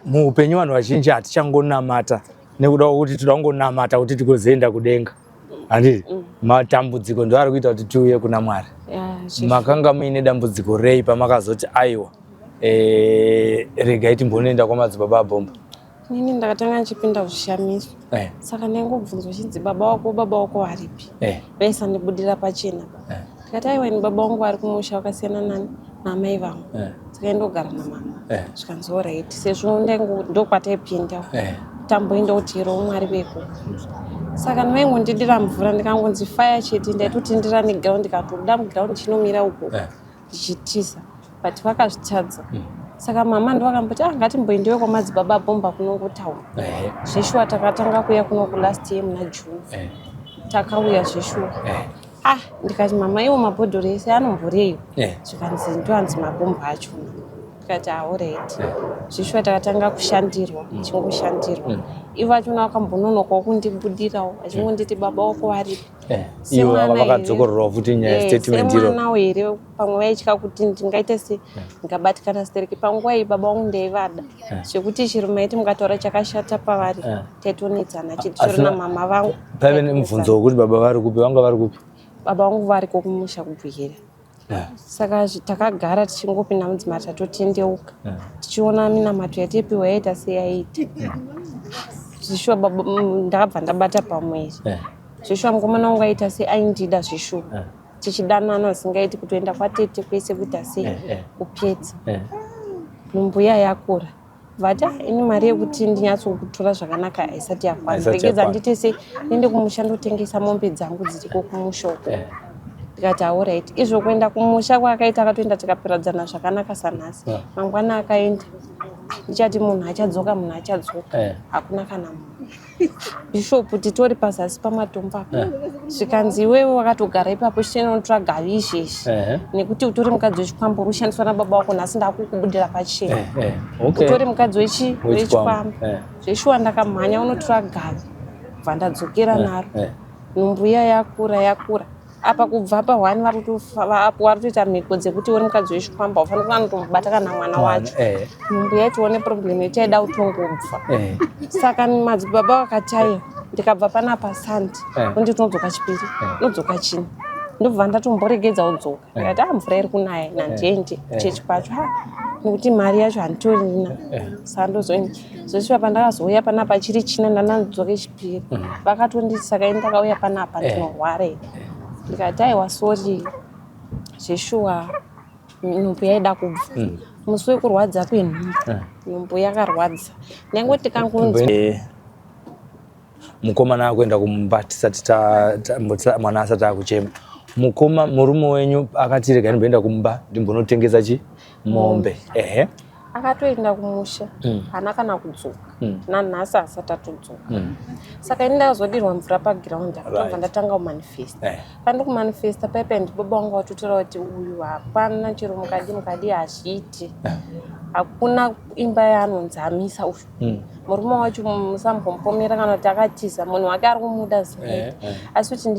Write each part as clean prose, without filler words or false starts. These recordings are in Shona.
Muupenyu vanhu vazhinji hatichangonamata nekuda kwekuti toda kungonamata kuti tigozoenda kudenga handiti matambudziko ndo ari kuita kuti tiuye kuna Mwari. Makanga muine dambudziko rei pamakazoti aiwa, regai timbonoenda kwamadzibaba abhomba? Inini ndakatanga ndichipinda zvishamiso saka ndaingobvunzwa chinzi baba wako, baba wako varipi? Vaisandibudira pachena. Ndikati aiwa, ini baba wangu vari kumusha wakasiyana nani naamai vangu, saka ndogara namama. Zvikanzi alright, sezvo ndokwataipinda tamboenda kuti ro Mwari veko. Saka vaingondidira mvura, ndikangonzi fire chete ndaitoti ndirane ground, ndikatobuda muground chinomira uko ndichitiza, but vakazvitadza. Saka mama ndo vakamboti, ah, ngatimboendewe kwamadzibaba bhomba kunongotaura. Zveshuwa takatanga kuuya kuno kulast year muna June. Takauya zveshuwa. Ah, ndikati mama, iwo mabhodhoro ese anomboreyo? Zvikanzi ndoanzi mabhomba achona. Ndikati alright. Zveshuwa takatanga kushandirwa, chingoshandirwa. Ivo vachona vakambononokawo kundibudirawo, vachingonditi baba wako varipi. Ivo vakadzokororawo futi nyaya statement iro. Semwanawo here, pamwe vaitya kuti ndingaite se ndingabatikana stereki. Panguva iyi baba vangu ndaivada zvekuti chero maiti mukataura chakashata pavari taitonetsana, chero namama vangu. Paive nemubvunzo wekuti baba vari kupi? Vanga vari kupi? Baba vangu variko kumusha kuBwihira. Saka takagara tichingopinda mudzimba, tatotendeuka, tichiona minamato yataipiwa yaita seyaita. Zvishuwa baba, ndakabva ndabata pamwiri. Zvishuwa mukomana wangu aita se aindida zvishuwa, tichidanana zvisingaiti, kutoenda kwatete kwese kuita sei, kupedza. Nhumbu iya yakura, vati, "Ah, ini mari yekuti ndinyatsokutora zvakanaka haisati yakwana. Haisati Regedza yakwana. ndiite sei, ndiende kumusha ndotengesa mombe dzangu dziriko kumusha uko." Ndikati alright. Izvo kuenda kumusha kwaakaita, akatoenda, tikaparadzana zvakanaka sanhasi. Mangwana akaenda, ndichati munhu achadzoka, munhu achadzoka. Hakuna kana munhu. Bishop, titori pazasi pamatombo apa. Zvikanzi iwewe wakatogara ipapo, chinonotora gavi izvezvi, nekuti utori mukadzi wechikwambo, uri kushandiswa nababa wako. Nhasi ndakukubudira pachena. Utori mukadzi Wechikwambo. Wechikwambo. Zveshuwa ndakamhanya unotora gavi, bva ndadzokera naro. Nhumbu iya yakura, yakura. Apa kubva pahwani vari kutoita mhiko dzekuti uri mukadzi wechikwambo, haufaniri kunotombobata kana mwana wacho. Nhumbu yaitione problem yetaida kutongobva. Saka madzibaba vakati aiwa, ndikabva panapa Sandi undi tinodzoka chipiri, nodzoka chini, ndobva ndatomboregedza kudzoka. Ndikati a mvura iri kunaya, nandiendi kuchechi kwacho ha, nekuti mari yacho handitorina. Saka ndozoenda zveshuwa. Pandakazouya panapa chiri china, ndanandidzoke chipiri, vakatonditi saka ini ndakauya panapa ndinorwara here? Ndikati aiwa, sorry. Zveshuwa nhumbu yaida kubva. Musi wekurwadza kwenhumbu, nhumbu yakarwadza, ndaingoti kangonzi Mukomana akuenda kumba, tisati mwana asati akuchema, mukoma, murume wenyu akati rega ndimboenda kumba ndimbonotengesa chi mombe, ehe. Akatoenda kumusha, haana kana kudzoka. Nanhasi asati atodzoka. Saka ini ndakazodirwa mvura pagiraundi apa, ndobva ndatanga kumanifesta. Pandiri kumanifesta paipa, ndibaba vangu vatotaura kuti uyu hapana, chero mukadi mukadi hazviiti. Hakuna imba yaanonzi amisa uyu. Murume wacho musambomupomera kana kuti akatiza, munhu wake ari kumuda zingaiti. Asi kuti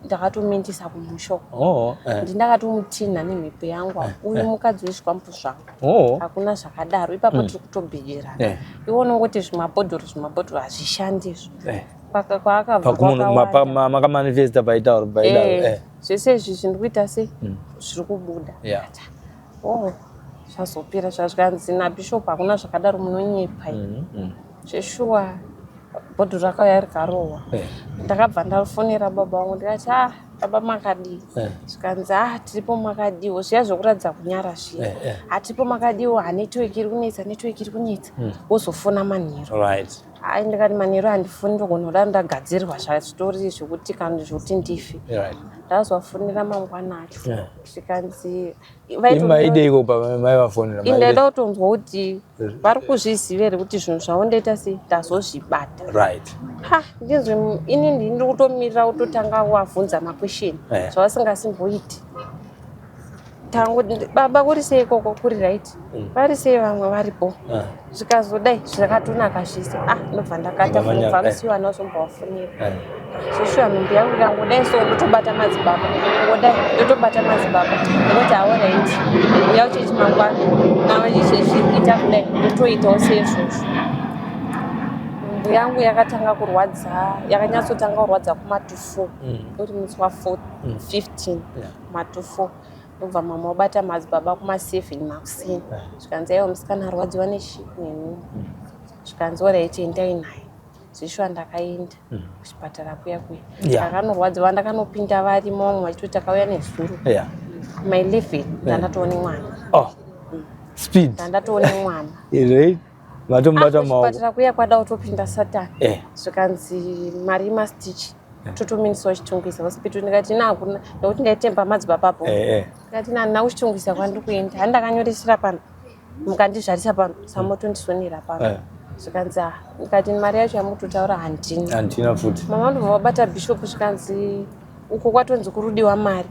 ndakatomindisa kumusha uko. Ndindakatomutinha nemhepo yangu. Uyu mukadzi wezvikwambo zvangu. Hakuna zvakadaro ipapo. Tiri kutobhijirana. Iwe unongoti zvimabhodhoro, zvimabhodhoro hazvishandi izvo. Kwaakabva kwakawanda. Makamanifesta paitauro paidaro. Zvese izvi zviri kuita sei, zviri kubuda. Oh, zvazopera, zvazvikanzi nabishop hakuna zvakadaro, munonyepa. Zveshuwa bhodhoro rakauya rikarohwa. Ndakabva ndafonera baba vangu, ndikati, "Ah baba, makadii?" Zvikanzi, "Ah, tiripo, makadiwo?" Zviya zvokuratidza kunyara zviya. "Hatipo, makadiwo? Hanetwork iri kunetsa, network iri kunetsa, wozofona manheru." Ai, ndikati manheru handifoni, ndogona kuda ndagadzirwa zvazitori zvekuti kana zvekuti ndife. Ndazovafonera mangwana acho. Zvikanzi Maideiko pamaivafonera? Ndaida kutonzwa kuti vari kuzviziva here kuti zvinhu zvavo ndaita sei, ndazozvibata. Ha, ndizvo ini ndiri kutomirira kutotanga kuvabvunza maquestion zvavasingasimboiti. Tangu baba, kuri sei ikoko? Kuri right? Vari sei vamwe varipo? Zvikazodai zvakatonaka zvese. Ah, ndobva ndakata. Ndamanya, Kubva musi wana uzombovafonera. Zveshuwa nhumbi yangu ikangodai so, ndotobata madzibaba, ngodai ndotobata madzibaba, ndoti, "Alright, uya uchechi mangwana." Nawe ita kudai, ndotoitawo seizvozvo. Nhumbu yangu yakatanga kurwadza, yakanyatsotanga kurwadza kuma 2 4. Uri musi wa4 15, kuma 2 4, ndobva mama wabata madzibaba kuma 7 makuseni. Zvikanzi, "Aiwa, musikana arwadziwa nechi nenhumbu." Zvikanzi, "Alright, endai naye." Zveshuwa ndakaenda kuchipatara kuya kuya. Ndakanorwadziwa, ndakanopinda varimo vamwe vachitoti takauya nezuro. Ma 11 ndandatoone mwana. Oh. Speed. Ndandatoone mwana. Right? Vatomubata maoko. Kuchipatara kuya kwada kutopinda Satani. Zvikanzi mari mastitch totominisiwa Chitungwiza hospital. Ndikati ina hakuna, nekuti ndaitemba madzibaba. Ndikati ina handina kuChitungwiza kwandiri kuenda, handakanyoresera pano, mukandizvarisa pano samotondisonera pano. Zvikanzi, "Ah." Ndikati mari yacho yamukutotaura handina. Handina futi. Mama ndobva vabata bishop, zvikanzi uko kwatonzi kuri kudiwa mari.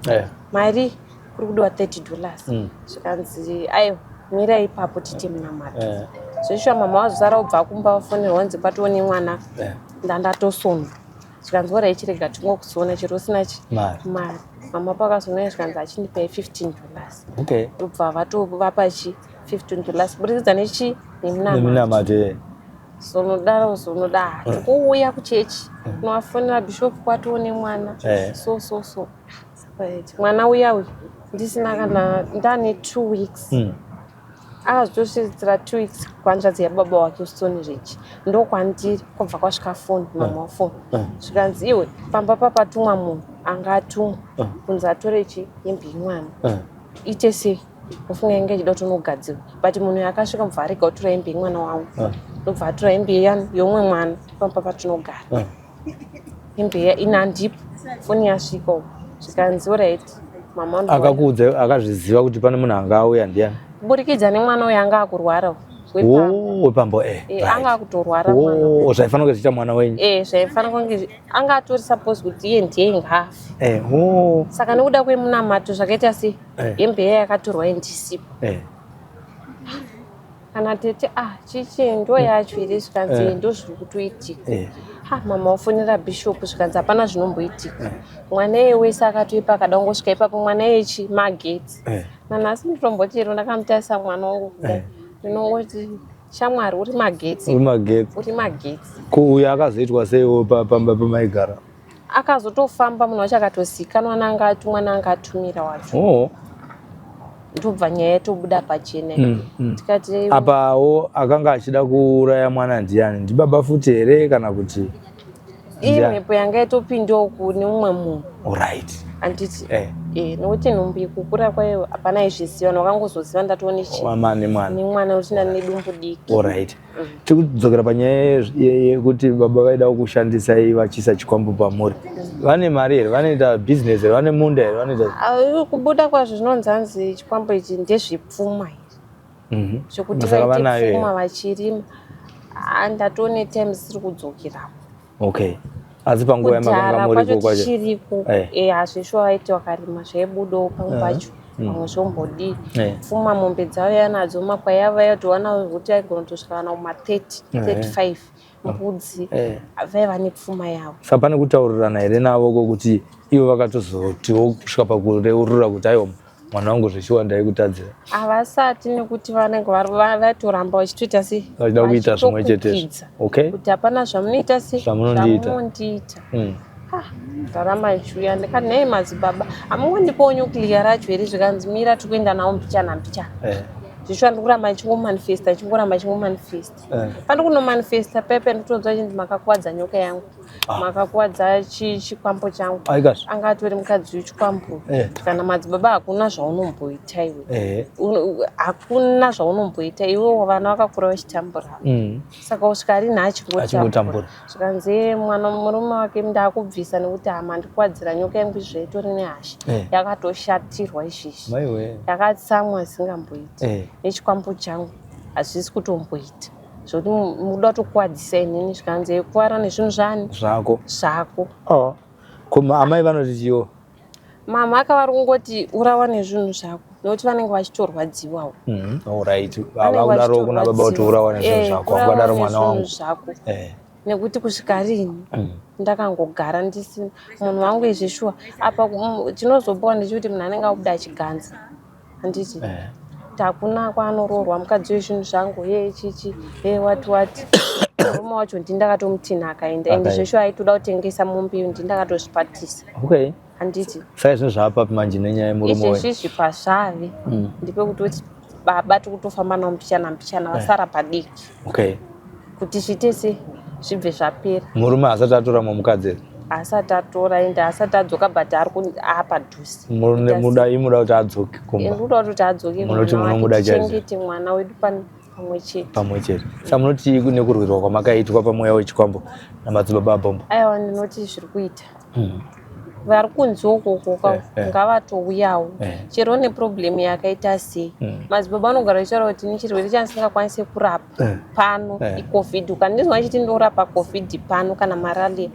Mari kuri kudiwa $30. Zvikanzi, "Aiwa, mirai ipapo tiite munamato." Zveshuwa mama vazosara kubva kumba vafonerwa kunzi kwatione mwana. Ndandatosonwa. Zvikanzi, "Alright, chirega tingokusona chero usina chi Mari. mari." Mama pakazonaya zvikanzi, "Achindipai $15." Ndobva vatovapa chi $15 kuburikidza nechi nemunamato. Nemunamato. Zonodaro zonoda tikuuya kuchechi unovafonera bishop kwatione mwana. So so so, right. Mwana uya uyu ndisina kana ndane 2 weeks. Akazotosvitsira 2 weeks kuhanzvadzi yababa wake kuStone Ridge, ndokwandiri kwabva kwasvika foni, mama wafoni. Zvikanzi, "Iwe, pamba papatumwa munhu anga atumwa kunzi atore chi hembe yemwana." Ite sei, ufunga inge ichida kuti unogadzirwa, but munhu uyu akasvika mubva arega kutora hembe yemwana wangu. Ndobva atora hembe iyani yeumwe mwana pamba patinogara. Hembe iya ina handipo, foni yasvika uko, zvikanzi, "Alright." Mama Akakuudza akazviziva kuti pane munhu anga auya ndiani? Kuburikidza nemwana uyu anga akurwara wepamba. Oh, wepambo. Anga akutorwara mwana. Oh, zvaifanira kunge zvichiita mwana wenyu. Zvaifanira kunge anga atori suppose kuti iye ndiye ngaafe. Oh. Saka nekuda kwemunamato zvakaita sei, hembe iya yakatorwa indisipo. Kana tete, ah, chichi ndo yacho here? Zvikanzi, "Ndo zviri kutoitika." Ha, mama wafonera bishop, zvikanzi hapana zvinomboitika. Mwana iye wese akatoipa akada kungosvika ipapo, mwana iyechi magetsi. Nanhasi nditomboti iro ndakamutarisa mwana wangu kudai, ndinongoti, "Shamwari, uri magetsi." Uri magetsi. Uri magetsi. Ko uyu akazoitwa seiwo pamba pamaigara? Akazotofamba munhu wacho akatozikanwa nanga atumwa nanga atumira wacho. Ndobva nyaya yatobuda pachena. Tikati Apawo akanga achida kuuraya mwana ndiani? Ndibaba futi here kana kuti Iyi ndiani? Mhepo yanga yatopindawo kune umwe munhu. Alright. Handiti? Eh. Nokuti nhumbu iyi kukura kwayo hapana aizviziva, vanhu vakangozoziva ndatoone chi Wama nemwana. Nemwana uchina nedumbu diki. Alright. Tikudzokera panyaya yekuti baba vaida kushandisai vachiisa chikwambo pamuri. Vane mari here? Vanoita business here? Vane munda here? Vanoita Ah, kubuda kwazvo zvinonzi hanzi chikwambo ichi ndezvepfuma izvi, zvekuti Saka vaite vanayo here? pfuma vachirima. Ah, ndatone time isiri kudzokerapo. Okay, asi panguva yamakanga muriko kwacho tichiriko eh. eh, hazvishuwa vaiti vakarima zvaibudawo pamwe pacho pamwe zvombodii eh. pfuma mombe dzavo yanadzo makwai avo vaitowana kuti aigona kutosvika kana kuma 30 35 mbudzi eh. vaiva nepfuma yavo. Saka pane kutaurirana here navo kwokuti ivo vakatozotiwo kusvika pakureurura kuti aiwa mwana wangu zveshuwa ndaikutadzira? Havasati, nekuti vanenge vaitoramba vachitoita sei, vachida kuita zvimwe chetezvo. Okay, kuti hapana zvamunoita sei, zvamunondiita. Ah, ndaramba ndichiuya ndikati, "Nei madzibaba, hamungondipawo nuclear racho here?" Zvikanzi, "Mira, tikuenda nawo mbichana mbichana." Zvichiwa ndikuramba ndichingomanifesta, ndichingoramba ndichingomanifesta. Pandi kunomanifesta pepe ndikutonzwa chinzi, "Makakuwadza nyoka yangu." Ah. "Makakuwadza chikwambo changu." Aikazvo. Anga atori mukadzi wechikwambo. Kana madzibaba, hakuna zvaunomboita iwe. Hakuna zvaunomboita iwe, vana vakakura vachitambura. Saka usvika rini achingotambura? Achingotambura. Zvikanzi mwana murume wake ndakubvisa nekuti hama ndikuwadzira nyoka yangu, izvi zvaitori nehasha. Yakatoshatirwa izvizvi. Maiwe. Yakatsamwa isingamboiti. Nechikwambo changu hazvisi kutomboita zvokuti muda kutokuwadzisa inini. Zvikanzi, "Kuvara nezvinhu zvani?" Zvako. Zvako. Oh. Ko amai vanoti chiwo? Mama akavari kungoti urawa nezvinhu zvako, nekuti vanenge vachitorwadziwawo. Alright, vakudaro kuna baba kuti urawa nezvinhu zvako, vakadaro mwana wangu. Zvako. Nekuti kusvika rini ndakangogara ndisina munhu wangu? Izvi shuwa apa chinozobowa ndechekuti munhu anenge akubuda achiganza, handiti? Hakuna kwaanoroorwa mukadzi wezvinhu zvangu, he chichi, he wati wati. Murume wacho ndi ndakatomutina akaenda, ende Akaenda. Zveshuwa aitoda kutengesa mombe iyo, ndi ndakatozvipatisa. Handiti? Saka zvinhu zvaapapi manje nenyaya yemurume wenyu? Izvezvizvi pazvave ndepekutoti baba tikutofamba navo mbichana mbichana, vasara padiki kuti zviite se zvibve zvapera. Murume haasati atora mumukadzi here? Asati atora, ende asati adzoka, but ari apadhuze. Muda imuda kuti adzoke kumba? Ndikuda kuti adzoke. Munoti kumwana wake, munomuda chaizvo? Tichengete mwana wedu pamwe chete. Pamwe chete. Saka munoti nekurwirwa kwamakaitwa pamweya wechikwambo namadzibaba abhombo? Aiwa, ndinoti zviri kuita. Vari kunze ukoko ngavatouyawo. Chero neproblem yakaita sei, madzibaba anogara achitaura kuti ni chirwere chandisingakwanisi kurapa pano iCOVID. Ukandinzwa achiti ndorapa COVID pano kana malaria,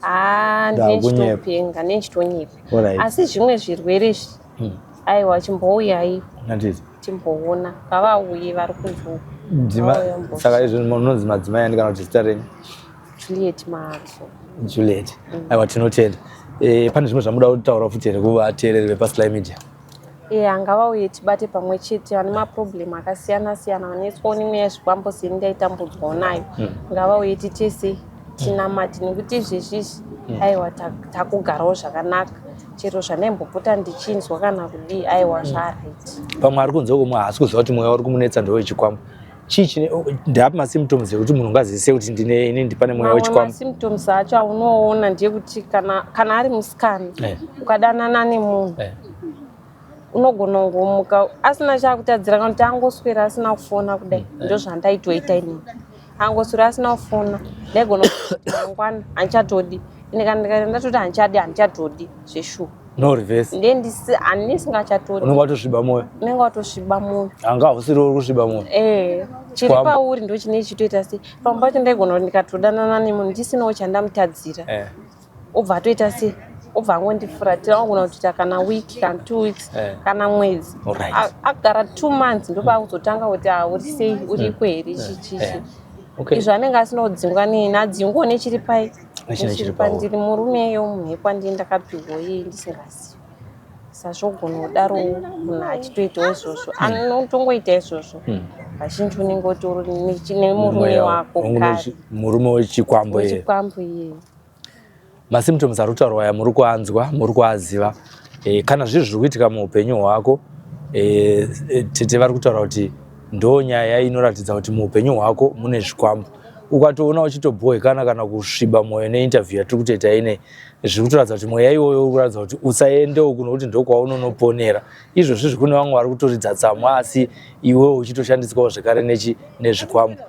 haa, Ndakunyepa. ndinechitopenga, ndinechtonyepa. Asi zvimwe zvirwere izvi, aiwa, chimbouyai. Handiti? Timboona. Ngavauye vari kunze uko. Dzima. Ngavauye vambosvika. Saka izvi munonzi madzimai ani kana kuti zita renyu? Juliet Mahatso. Juliet. Aiwa, tinotenda. Pane zvimwe zvamuda kutaura futi here kuvateereri vepaSly Media? Iya, ngavauye tibate pamwe chete. Vane maproblem akasiyana siyana, vanetswawo nemweya yezvikwambo seni ndaitambudzwawo nayo, ngavauye titese tinamate, nekuti izvezvizvi aiwa, takugarawo zvakanaka. Chero zvandaimbopota ndichinzwa kana kudii, aiwa, zvaright. Pamwe ari kunze uko haasi kuziva kuti mweya uri kumunetsa ndewechikwambo. Chii chine, ndeapi masymptoms ekuti munhu ungazivise kuti ndine ini ndipane mweya Mamwe wechikwambo? Masymptoms acho aunoona ndeyekuti kana ari musikana, ukadanana nemunhu, unogona kungomuka asina chaakutadzira, kana kuti angoswera asina kufona kudai. Ndo zvandaitoita inini, angoswera asina kufona, ndaigona kuti mangwana handichatodi. Ine kana ndikaenda ndatoti handichadi, handichatodi zveshuwa. No reverse. Nde handisingachatodi. Unenge watosviba mwoyo. Unenge watosviba mwoyo. Anga hausiri uri kusviba mwoyo. Eh, chiri pauri ndo chine chitoita sei. Pamwe pacho ndaigona kuti ndikatodanana nemunhu ndisinawo chandamutadzira, obva atoita sei, obva angondifuratira. Angogona kutoita kana week, kana 2 weeks, kana mwedzi. Agara 2 months, ndopaakuzotanga kuti, "Ah, uri sei, uriko here?" Chichichi. Izvo anenge asina kudzingwa neni, adzingwawo nechiri pai? Nechine chiri pauri. Pandiri murume yomumhekwa, ndii ndakapihwa iyi ndisingazivi. Sazvogona kudarowo munhu achitoitawo izvozvo, anotongoita izvozvo. Vazhinji unenge utori nemurume Mweya wako kare. Murume wechikwambo iye. Wechikwambo iye. Masymptoms ari kutaurwa aya muri kuanzwa, muri kuaziva. Kana zviri zviri kuitika muupenyu hwako, tete vari kutaura kuti ndo nyaya inoratidza kuti muupenyu hwako mune zvikwambo. Ukatoona uchitobhohekana kana kusviba mwoyo neinterview yatiri kutoita ine, zviri kutoratidza kuti mweya iwoyo uri kuratidza kuti usaende uku, nokuti ndokwaunonoponera. Izvozvi kune vamwe vari kutoridza tsamwa, asi iwewo uchitoshandiswawo zvekare nezvikwambo.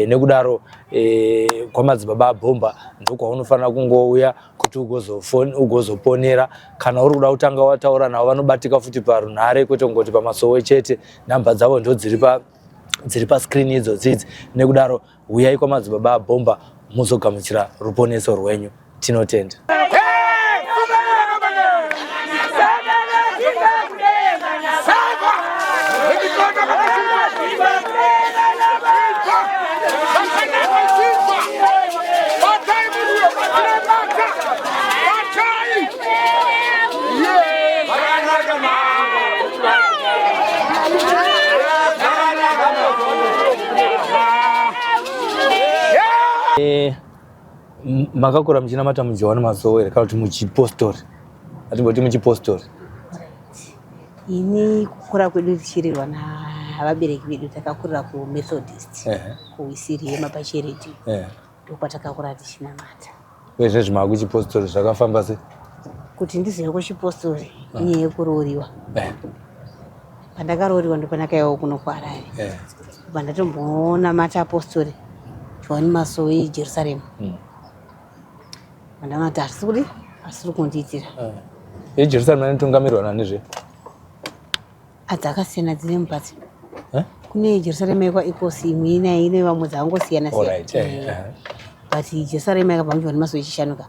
Nekudaro kwamadzibaba abhomba ndokwaunofanira kungouya kuti ugozoponera. Kana uri kuda kutanga wataura navo, vanobatika futi parunhare, kwete kungoti pamasowe chete. Nhamba dzavo ndo dziri pa Dziri pascreen idzodzi idzi. Nekudaro huyai kwamadzibaba Bhomba muzogamuchira ruponeso rwenyu. Tinotenda. Eh, makakura muchinamata muJohani Masowe here kana kuti muchipostori? Atimboti muchipostori. Ini kukura kwedu tichirerwa navabereki vedu takakurira kuMethodist kuWisiri yemapachereti ndokwatakakura tichinamata. Uyezve zvimakuchipostori zvakafamba sei? Kuti ndizive kuchipostori inyaya yekurooriwa. Pandakarooriwa ndopandakaiwawo kuno kuHarare. Kubva ndatombonamata apostori Johani Masowe eJerusarema. Pandaona kuti hazvisi kudi hazvisi kundiitira. YeJerusarema inotungamirwa nani zve? Adzakasiyana dzine mupatsi. Kune Jerusarema yekwaEkosi imwe inayi ine vamwe dzakangosiyana siyana. But Jerusarema yakabva muJohani Masowe echishanu ka.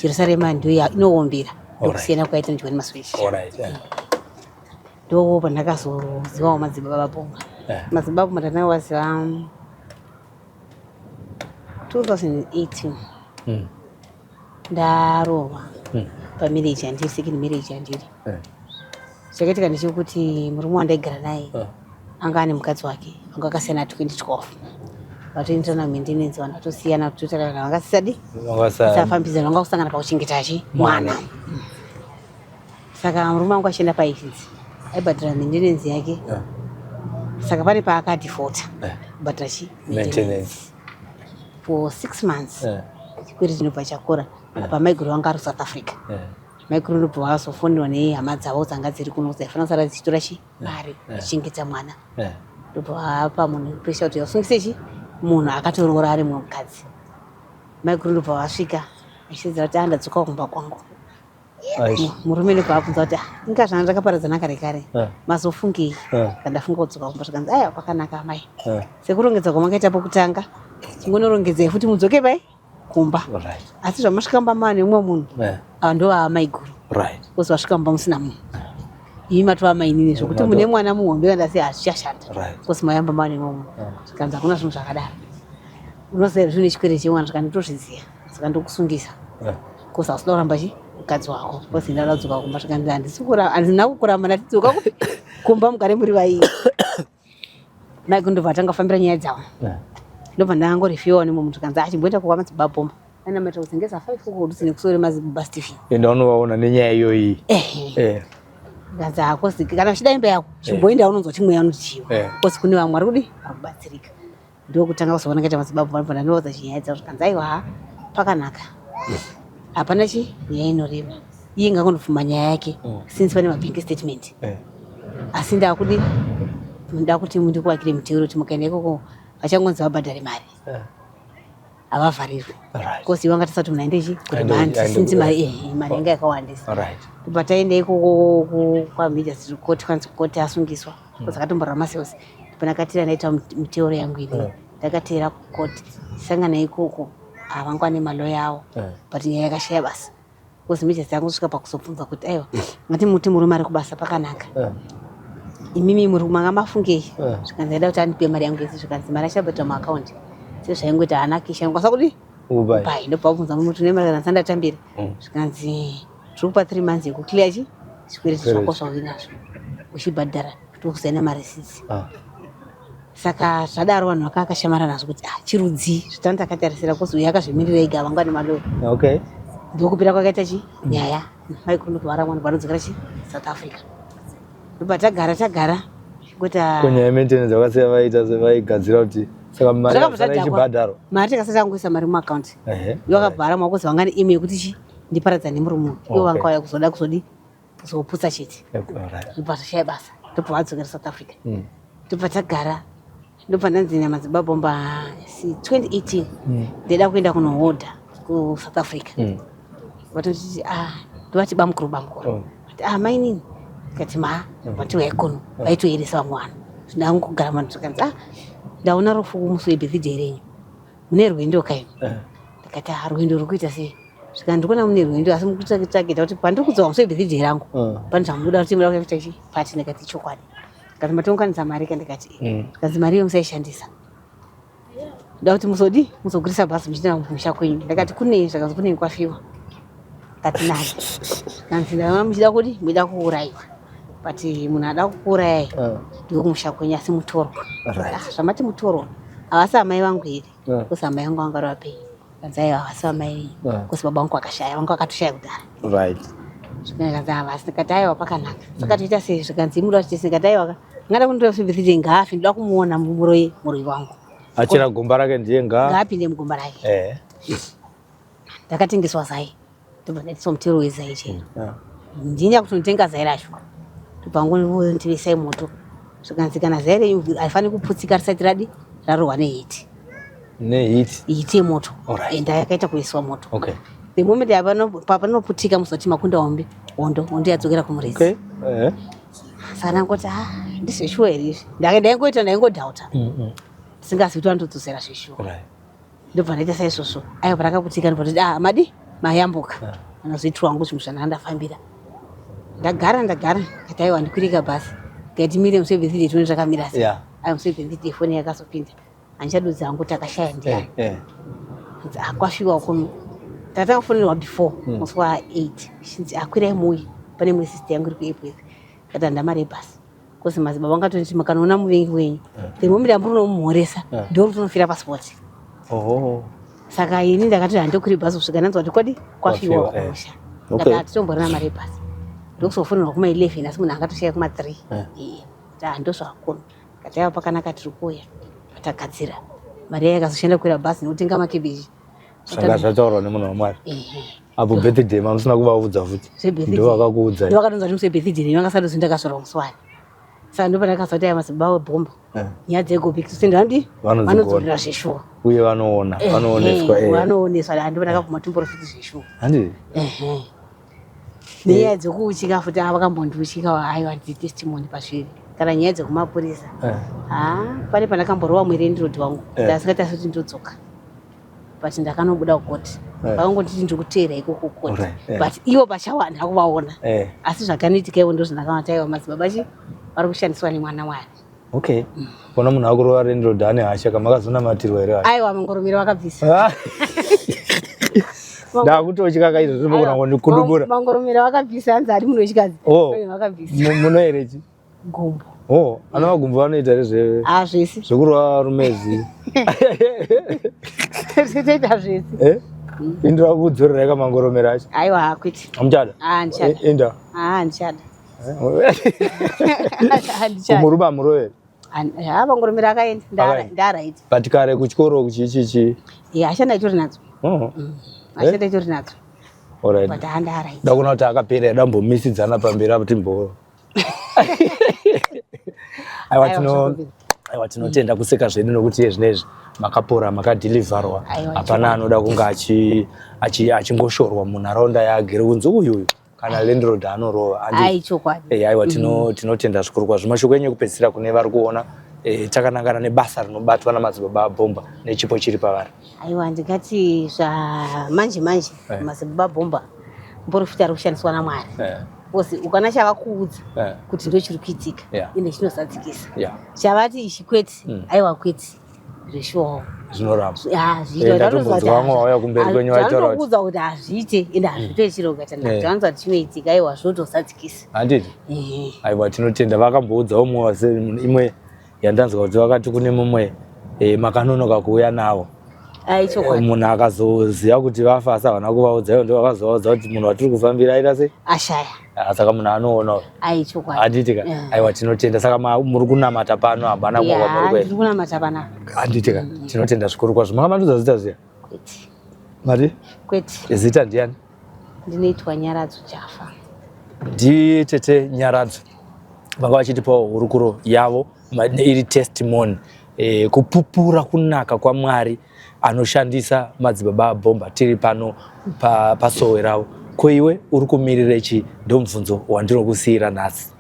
Jerusarema ndiyo inoombera. Ndokusiyana kwaita neJohani Masowe echishanu. Ndo pandakazozivawo madzibaba Bhomba. Madzibaba Bhomba ndakavaziva 2018. Ndaroorwa pamarriage yandiri, second marriage yandiri. Chakaitika ndechekuti murume wandaigara naye anga ane mukadzi wake vanga vakasiyana 2012 vatoenderana maintenance vanhu vatosiyana totaura vangasisadi vasafambidzana vanga kusangana pakuchengeta chi mwana. Saka murume wangu achienda paagency aibhadhara maintenance yake. Saka pane paakadefaulta kubhadhara chi maintenance for 6 months. Chikwereti chinobva chakura. Apa maiguru vanga ari kuSouth Africa. Maiguru ndobva vazofonerwa nehama dzavo dzanga dziri kuno dzaifanira kusara dzichitora chi mari dzichichengeta mwana. Ndobva vapa munhu pressure kuti vasungise chi munhu akatoroora ari mumwe mukadzi. Maiguru ndobva vasvika vachiziva kuti andadzoka kumba kwangu. Murume ndobva abvunza kuti inga zvanga ndakaparadzana kare kare mazofungei? Kandafunga kudzoka kumba. Zvikanzi aiwa kwakanaka amai. Sekurongedza kwamakaita pokutanga chingonorongedzai futi mudzoke pai kumba. Asi zvamasvika mumba mava neumwe munhu ava ndo vava maiguru. Kozi vasvika mumba musina munhu. Imi matova mainini zvokuti mune mwana muhombe kandasi hazvichashanda. Kozi mayamba mava neumwe munhu. Zvikanzi hakuna zvinhu zvakadaro. Unoziva zvinhu nechikwereti chemwana zvikanzi ndotozviziva. Saka ndokusungisa. Kozi hausi kuda kuramba chi mukadzi wako. Kozi ndada kudzoka kumba zvikanzi handisi kuramba handina kukuramba ndati dzoka kumba mugare muri vairi. Maiguru ndobva atanga kufambira nyaya dzavo. Ndobva ndangorifiwa nemumwe munhu zvikanzi achimboenda kwa madzibaba Bhomba. Anamatira kudzengeza 5 uko kudutse nekusoro madzibaba Stephen. Enda unovaona nenyaya iyoyi. Zvikanzi hakozi kana uchida imba yako chimboenda unonzwa kuti mweya unotichiwa. Kozi kune vamwe vari kudi vari kubatsirika. Ndokutanga kuzoona kaita madzibaba Bhomba ndanoudza chinyaya dzavo zvikanzi aiwa pakanaka. Hapana chi nyaya inorema. Iye ngangondobvuma nyaya yake since pane mabank statement. Asi ndakudi ndakuti ndikuvakire miteuro kuti mukaenda ikoko vachangonzi vabhadhare mari. Havavharirwi. Because ivo vangatisati munhu aende chi kuremand since mari mari yanga yakawandisa. Kubva taenda ikoko kwaMajor Court kwanzi court asungiswa. Because akatomborwa maseos. Pandakatira ndaita miteuro yangu ini. Ndakateera kucourt. Sangana ikoko havangwane maloya avo. But nyaya yakashaya basa. Because Major dzangu kusvika pakuzobvunza kuti aiwa ngati muti murume ari kubasa pakanaka. Imimi muri manga mafungei? Zvikanzi ndaida kuti andipe mari yangu yese zvikanzi mari achabhadhara muaccount. Sezvaingoita haana kisha ndikwanisa kudi kupai. Ndobva vabvunza murume kuti une mari kana sandatambira. Zvikanzi tiri kupa 3 months yekuclear chi zvikwereti zvako zvauinazvo uchibhadhara tokusaina mareceipt. Saka zvadaro vanhu vakakashamara nazvo kuti ah chirudzi zvitani takatarisira kozi uyu akazvimirira ega vanga nemaloya. Ndokupira kwakaita chi nyaya maiguru ndobva mwana vanodzokera chi South Africa. Ndobva tagara tagara kuita kunyaya yemaintenance vakasiya vaita sevaigadzira kuti saka mari yakasara ichibhadharwa. Mari takasati tangoisa mari muaccount. Ivo vakabhara makozi vanga neimi yekuti chi ndiparadzane nemurume uyu. Ivo vanga vauya kuzoda kuzodi kuzoputsa chete. Ndobva zvashaya basa. Ndobva vadzokera South Africa. Ndobva tagara. Ndobva ndanzi namadzibaba Bhomba si 2018 ndaida kuenda kunohodha kuSouth Africa. Vatoti ah ndovati bamukuru bamukuru. Vati ah mainini. Ndikati ma vati uyai kuno. Vaitoeresa vamwe vanhu. Ndangogara mani zvikanzi ah ndaona rufu musi webirthday renyu. Mune rwendo kaini. Eh. Ndikati ah rwendo ruri kuita sei? Zvikanzi ndikuona mune rwendo asi mukutsvakita kuti pandiri kudzoka musi webirthday rangu. Eh. Pane zvamunoda kuti muda kuita chi party ndikati chokwadi. Ndikati matounganidza mari ka ndikati. Mm. Zvikanzi mari iyo musaishandisa. Ndoda kuti muzodi muzogurisa bhazi muchienda kumusha kwenyu. Ndakati kunei zvakanzi kunei kwafiwa. Ndakati nani. Kanzi ndava muchida kudi muchida kuurayiwa. But munhu ada kukuurayai eh. ndiko kumusha kwenyu asi mutorwa. Ah, zvamati mutorwa havasi amai vangu here? Eh. Kusi amai vangu vanga vari vapenyu. Kanzi aiwa havasi amai venyu. Eh. Kusi baba vangu vakashaya vanga vakatoshaya kudhara. Right. Zvikanzi havasi ndikati aiwa pakanaka. Saka toita sei zvikanzi muda kuti ndikati aiwa ngada kunditora sebirthday ngaafe ndoda kumuona muroyi muroyi wangu. Achera gomba rake ndiye nga ngaapinde mugomba rake. Eh. Ndakatengeswa zai. Ndobva ndaitiswa mutero wezai chero. Yeah. Ndini kutonotenga zai racho. Ndobva ngondivisai moto. Zvikanzi kana zai renyu haifaniri kuputsika risati radi rarohwa nehiti. Nehiti. Hiti yemoto. Alright. Enda yakaita kuiswa moto. Okay. The moment panoputika musati makunda hombe hondo hondo yadzokera kumuridzi. Okay. Eh. Saka ndangoti ah ndizveshuwa here izvi. Ndaingoita ndaingodhauta. Ndisingazivi kuti vanotodzosera zveshuwa. Right. Ndobva ndaita saizvozvo. Aiwa parakaputika ndobva ndati ah madi mayambuka. Yeah. Anozoitwa hangu zvinhu zvandanga ndafambira. Ndagara ndagara ndikati aiwa ndikwirika bhazi. Ndikati mire musi webirthday tione zvakamira sei. Yeah. Aiwa musi webirthday foni yakazopinda. Handichadudza hangu kuti akashaya ndiani. Eh, eh. Hanzi ah kwasviwa kuno. Tatanga kufonerwa before musi wa 8. Chinzi ah kwirai muuye pane imwe sister yangu iri kuAirport. Ndikati handina mari yebhasi. Kozi madzibaba vangatoti makanoona muvengi wenyu. The moment yamuri unomumhoresa ndiro rutonofira paspot. Oho. Saka ini ndakati handokwiri bhazi kusvika ndanzwa kuti kwadi kwafiwa Kwafiwa, eh. kumusha. Okay. Ndakati hatitomborina mari yebhasi. Ndokuzofonerwa kuma 11 asi munhu angatoshaya kuma 3. Eh. Eh. Ah ndozvakona. Kati aiwa pakanaka tiri kuuya. Patagadzira. Mari yayo yakazoshanda kukwira bhazi nekutenga makebeji. Zvanga zvataurwa nemunhu waMwari. Ehe. Apo birthday mamusina kuvaudza futi. Zvebirthday. Ndovakakuudzai. Ndovakatonzwa kuti musi webirthday renyu vangasati ndakazvarwa musi wani. Saka ndopandakazwa kuti aya madzibaba webhomba. Eh. Nyaya dzegobhikisi vanodi Vanodzigona. vanodzorera zveshuwa. Uye vanoona, vanooneswa. Ehe, Eh. Vanooneswa ndopandakabvuma timborofiti zveshuwa. Handiti? Ehe. Nenyaya dzekuuchika futi ava vakambondiuchika aiwa ndiri testimony pazviri. Kana nyaya dzekumapurisa. Eh. Ah, pane pandakamborowa murendirodi wangu. Eh. Ndasingatasi kuti ndodzoka. But ndakanobuda kukoti. Eh. Vakangonditi ndiri kuteera ikoko kukoti. Alright, eh. But ivo pachavo handina kuvaona. Eh. Asi zvakanoitika ivo ndozvandakaona kuti aiwa madzibaba chi vari kushandiswa nemwana wani. Okay. Kona munhu akurova rendirodi ane hasha kamakazonamatirwa here hasha? Aiwa mangoromera vakabvisa. Ah. Ndakutotya kaizvo zvinogona kundikudubura. Mangoromera vakabvisa hanzi ari munhu wechikadzi. Oh. Aiwa, Vakabvisa. Muno here chi? Gumbo. Oh, ana magumbo vanoita rezve Ah zvese. zvekurova varume zvi. Toita zvese. Eh? Indira kudzorera kamangoromera acho. Aiwa hakwiti. Amuchada? Ah ndichada. Inda. Ah ndichada. Handichada. Kumurume amuroveri. Ha mangoromera akaenda. Akaenda. Ndaraiti. But kare kuchikoro kuchichichi. Yeah, hasha ndaitori nadzo. Oh. Hasha ndaitori nadzo. Alright. But handaraiti. Ndakuona kuti akapera dambomisidzana pamberi apo timbo. Aiwa Aiwa, tino zvakubvira. aiwa tinotenda kuseka zvedu nokuti iye zvinezvi makapora makadhilivharwa Aiwa, hapana anoda kunge achingoshorwa munharaunda yaagere kunzi uyu uyu kana landlord anorova Handi- Ai chokwadi. Eh, aiwa tinotenda zvikuru kwazvo mashoko enyu ekupedzisira kune vari kuona eh, takanangana nebasa rinobatwa namadzibaba abhomba nechipo chiri pavari Aiwa ndingati zvamanje manje Eh. madzibaba bhomba muprofita ari kushandiswa naMwari. Eh, Because ukana chavakuudza eh, kuti ndo chiri kuitika Yeah. ende chinozadzikisa. yeah, Chavati ichi kwete aiwa kwete zveshuwawo. zvinoramba Ah, Eh, ndatombonzwa vamwe vauya kumberi kwenyu vaitaura kuti Zvanotokuudza kuti hazviite ende hazviite chiro kuita Eh. nacho vanonzwa kuti chinoitika aiwa zvotozadzikisa. handiti Ehe. aiwa tinotenda vakamboudzawo mumwe imwe yandanzwa kuti vakati kune mumwe eh, makanonoka kuuya nawo Ai chokwadi. munhu akazoziva kuti vafa asi havana kuvaudza ivo ndo vakazovaudza kuti munhu watiri kufambira aita sei Ashaya. Ah, saka munhu anoona Ai chokwadi. handiti ka Yeah. aiwa tinotenda saka muri kunamata pano hapana kumwe kwamuri Ya, kuenda ndiri kunamata panapa. handiti ka tinotenda zvikuru kwazvo makamandudza zita zviya Kwete. mati Kwete. zita ndiani Ndinoitwa Nyaradzo Jafa. Nditete Nyaradzo vanga vachitipawo hurukuro yavo iri testimony e, kupupura kunaka kwaMwari anoshandisa madzibaba abhomba tiri pano pasowe pa ravo. Ko iwe uri kumirira chi? Ndomubvunzo wandinokusiyira nhasi.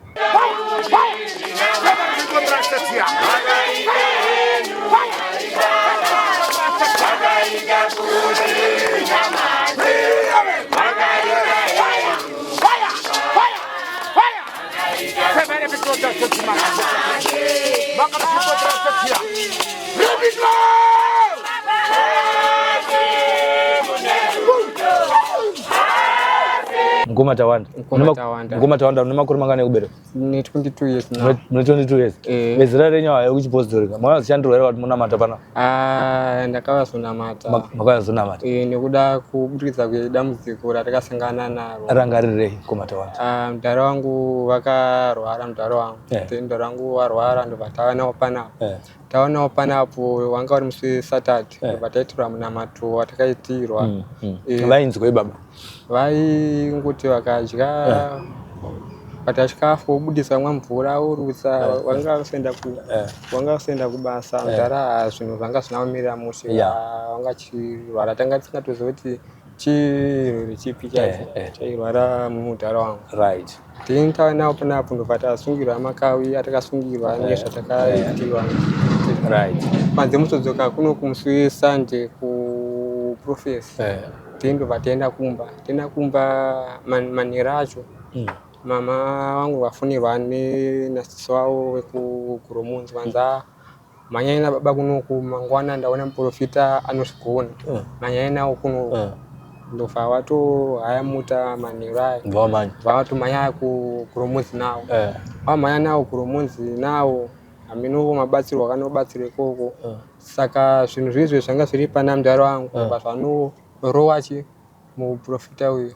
Manga muchimbotirasetiya. Mukoma Tawanda. Mukoma Tawanda. Mukoma Tawanda une makore mangani ekuberekwa? Ne 22 years now. Mune 22 years. Eh. Vezera renyu ava yekuchipositorika. Makazoshandurwa here kuti munamata pana? Ah, ndakavazonamata. Makazonamata. Eh, nekuda kuburikidza kwedambudziko ratakasangana naro. Rangarirei mukoma Tawanda. Ah, mudhara wangu vakarwara mudhara wangu. Eh. Then mudhara wangu warwara ndobva tava nawo panapa. Eh. Taonawo panapo wanga uri musi weSaturday Eh. ndobva taitirwa munamato watakaitirwa. Eh, Vainzwei baba? Vaingoti vakadya vakadya chikafu vobudisa mwa mvura vorutsa vanga vasaenda ku vanga vasaenda kubasa mudhara zvinhu zvanga zvisina kumira mushe vanga chirwara tanga tisingatozivi kuti chirwere chipi chacho chairwara mudhara wangu. Right. Then tava nawo panapo ndobva tasungirwa makawi atakasungirwa nezvatakaitirwa. Right. Panze muzodzoka kuno kumusi weSunday kuprofesi. Then ndobva taenda kumba. Taenda kumba manheru acho mama vangu vafonерwa nasisi wavo vekuGoromonzi vanzi mhanyai nababa kunoku mangwana ndaona muprofita anozvigona. Mhanyai nawo kunoku. Ndobva watohaya mota manheru aya. Ndobva Vatomhanya kuGoromonzi nawo. Vamhanya nawo kuGoromonzi nawo hameno mabatsirwo akanobatsirwa ikoko. Saka zvinhu zvezve zvanga zviri pana mudhara wangu ndobva zvanorowa chi muprofita uyu.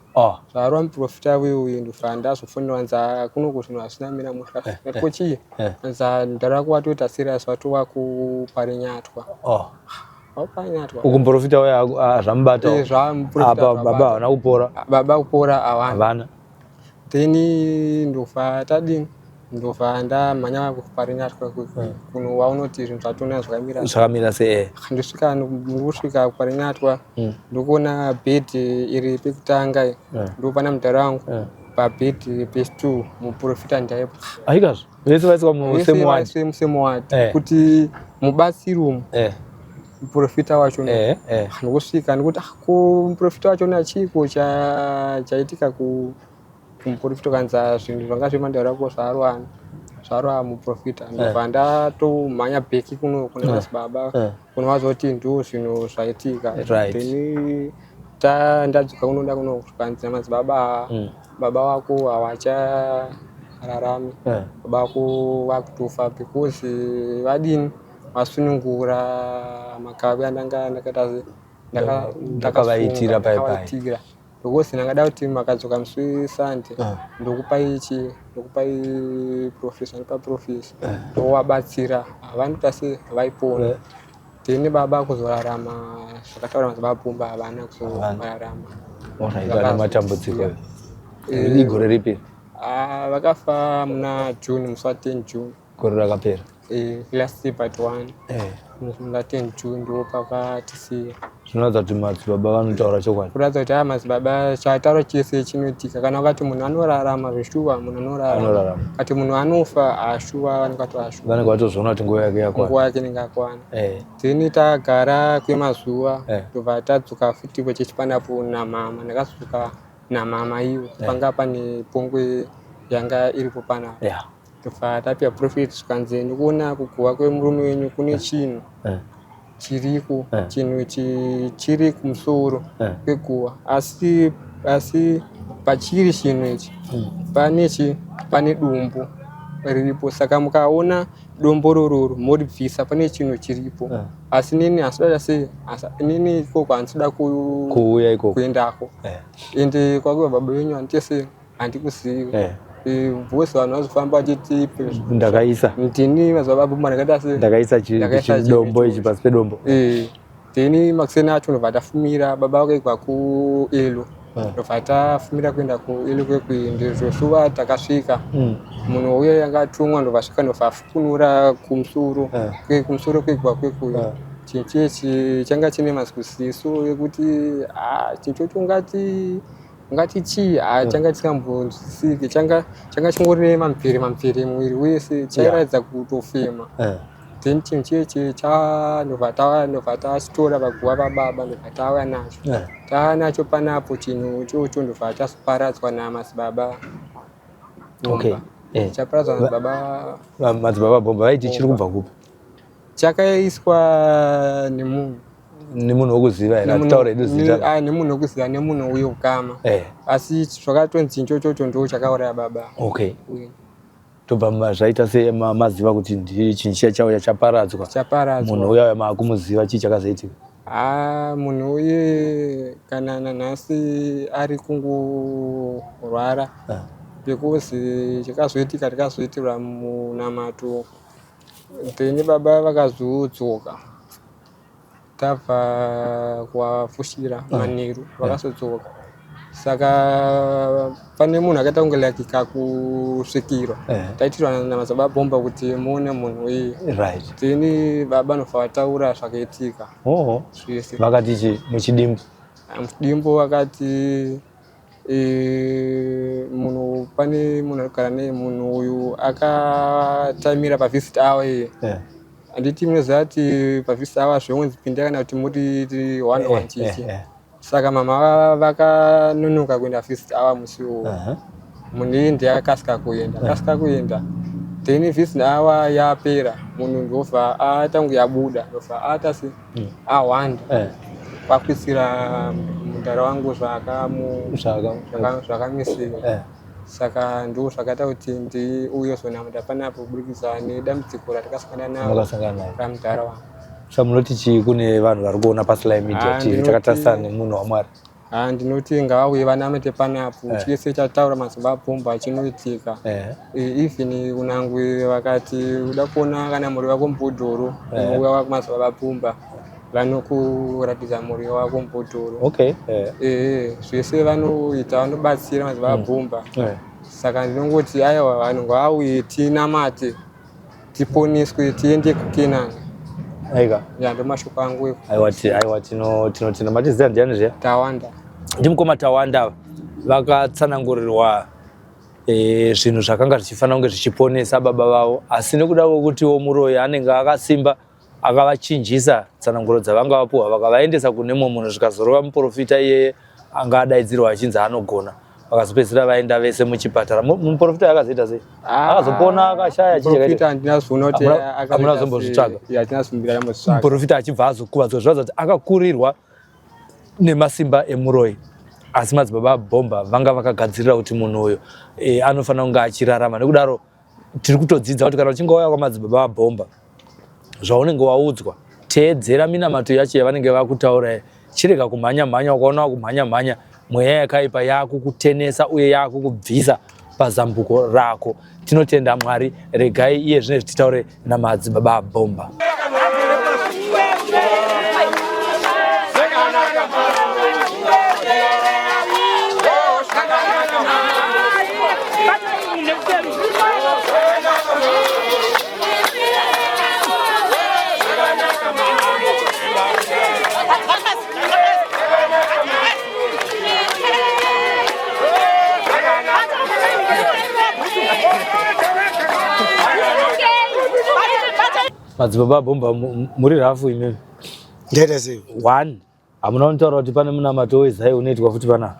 Zvarova muprofita uyu uyu ndobva ndazofonera nza kunoku zvinhu hazvina kumira mushe. Ndati ko chii? Nza mudhara wako watoita serious watova kuParinyatwa. Waparinyatwa. Uku muprofita uya zvamubata. Eh, zvamuprofita Apa baba zvabata. havana kupora. Baba kupora havana. Havana. Then ndobva tadini? Ndobva ndamhanya kuParinyatwa kuno waunoti zvinhu zvatona zvakamira. Zvakamira sei? Ndosvika ndikusvika kuParinyatwa ndokuona bhedhi iri pekutanga ndopana mudhara wangu pabhedhi pesi2 muprofita ndaipo. Aikazvo. Vese vaiswa mu same ward. Vese musame ward kuti mubatsiri umu muprofita wacho ndikusvika ndikuti ko muprofita wacho chiiko chaitika kumuprofita kanza zvinhu zvanga zvemandara ko zvarwana zvarwa muprofita ndobva ndatomhanya bheki kuno kuna madzibaba kunovazoti ndo zvinhu zvaitika. Then ndadzoka kunoda kuno kukanzi madzibaba baba wako havachararami, baba wako vakutofa because vadini vasunungura makavi andanga ndakaita ndakavaitira pai pai. Ndakavaitira because ndangada kuti makadzoka musi weSunday ndokupai ichi ndokupai profesa ndopa profesa ndovabatsira havanoita se vaipona. Then baba kuzorarama zvakataura madzibaba Pumba havana kuzorarama. Alright, vane matambudziko. Igore ripi? Vakafa muna June musi wa10 June. Gore rakapera. Last year but one. Muna 10 June ndo pakatisiya. Zvinoratidza kuti madzibaba vanotaura chokwadi. Kuratidza kuti aya madzibaba chataura chese chinoitika. Kana ukati munhu anorarama zveshuwa munhu anorarama. Anorarama. Kati munhu anofa ashuwa vanenge vatoashuwa. Vanenge vatozviona kuti nguva yake yakwana. Nguva yake inenge yakwana. Then tagara kwemazuva ndobva tadzoka futi pachechi panapo namama. Ndakadzoka namama ivo. Panga pane pongwe yanga iripo panapa. Ndobva tapiwa prophet zvikanzi ndikuona kuguva kwemurume wenyu kune chinhu chiriko chinhu chiri kumusoro kweguva asi asi pachiri chinhu ichi pane chi pane dombo riripo saka mukaona dombo rororo moribvisa pane chinhu chiripo asi nini handinoda sei nini ikoko handinoda kuuya ikoko kuendako ende kwakuva baba venyu handite sei handikuzivi vose vanhu vazofamba vachiti ndakaisa ndini mazuva baba ndakaita sei ndakaisa chidombo ichi pasi pedombo. Then makuseni acho ndobva tafumira baba vakaigwa kuelo ndobva tafumira kuenda kuelo kwekwe ndizvosuva takasvika munhu uye yanga atumwa ndobva svika ndobva afukunura kumusoro kumusoro kwegwa kwekuyo chinhu chechi changa chine mazikuziso ekuti chinhu chocho ungati ungati chii changa chisingambonzwisiki changa chingori nemamvere mamvere muviri wese chairatidza kutofema. Then chinhu chechi ndobva tachitora paguva pababa ndobva tauya nacho tauya nacho panapo chinhu ichocho ndobva chazoparadzwa namadzibaba. Okay. Eh. Chaparadzwa madzibaba madzibaba bhomba vaiti chiri kubva kupi? Chakaiswa nemunhu nemunhu wekuziva here atitaura hedu zita ah, nemunhu wekuziva nemunhu uye ukama eh. asi zvakatonzi ichochocho ndo chakauraya baba okay tobva zvaita sei maziva kuti ndi chinhu chiya chauya chaparadzwa chaparadzwa munhu uya uya maakumuziva chii chakazoitika ah munhu uye kana nanhasi ari kungorwara ah. because chakazoitika tikazoitirwa munamato then baba vakazodzoka tabva kuvafushira ah. manheru vakazodzoka saka pane munhu akaita kunge like kakusvikirwa eh. taitirwa namadzibaba bhomba kuti muone munhu uye right. then baba nobva vataura zvakaitika oh. zvese vakati chi muchidimbu ah, muchidimbu vakati e, munhu pane munhu arikugara naye munhu uyu akatamira pavisit hour iye eh. handiti munoziva kuti pavisit hour zvonzi pinda kana kuti muri one one eh, chichi eh, eh. Saka mama vakanonoka kuenda first hour musi uwo. Uh -huh. Munhu iye ndiye akasika kuenda, akasika kuenda. Then first hour yapera, munhu ndobva aita kunge yabuda, ndobva aita se mm. awanda. Eh. Kwakuisira mudhara wangu zvakamu zvakamisira. Eh. Saka ndo zvakaita kuti ndiuye zonamata panapo kuburikidza nedambudziko ratakasangana naro ramudhara wangu. Sa munoti chii kune vanhu vari kuona paSly Media Ah, TV ndinoti- takatarisana nemunhu waMwari? Ah, ndinoti ngavauye vanamate panapo Eh. chese chataura mazuva apomba chinoitika Eh. Eh, even kunangwe vakati uda kuona kana muriwo wako mubhodhoro Eh. unouya mazuva vapumba vanokuratidza muriwo wako mubhodhoro Okay. Eh. Eh, zvese vanoita vanobatsira mazuva abhumba Eh. saka ndinongoti aiwa vanhu ngavauye tinamate tiponeswe tiende kukenani aika ya ndomashoko angu aiwa ti aiwa tino tinotenda matiziva ndiani zviya tawanda ndimukoma tawanda vakatsanangurirwa e, zvinhu zvakanga zvichifanira kunge zvichiponesa baba vavo asi nekuda kwekutiwo muroyi anenge akasimba akavachinjisa tsananguro dzavanga vapuhwa vakavaendesa kune mumwe munhu zvikazorova muprofita iyeye anga adaidzirwa achinzi anogona vakazopedzisira vaenda vese muchipatara muprofita akazoita sei ah, akazopona akashaya chiamuna zombozvitsvaga muprofita achibva azokuvadzwa zviratidza kuti akakurirwa nemasimba emuroyi asi madzibaba abhomba vanga vakagadzirira kuti munhu uyu e, anofanira kunge achirarama nekudaro tiri kutodzidza kuti kana uchinge wauya kwamadzibaba vabhomba zvaunenge waudzwa teedzera minamato yacho yavanenge vakutaura chirega kumhanya mhanya ukaona wakumhanya mhanya mweya yakaipa yakukutenesa uye yakukubvisa pazambuko rako tinotenda mwari regai iye zvino titaure namadzibaba bhomba Madzibaba bhomba muri rafu imimi. Ndaita sei? One, hamuna kunditaura kuti pane munamato wezai unoitwa futi panapa.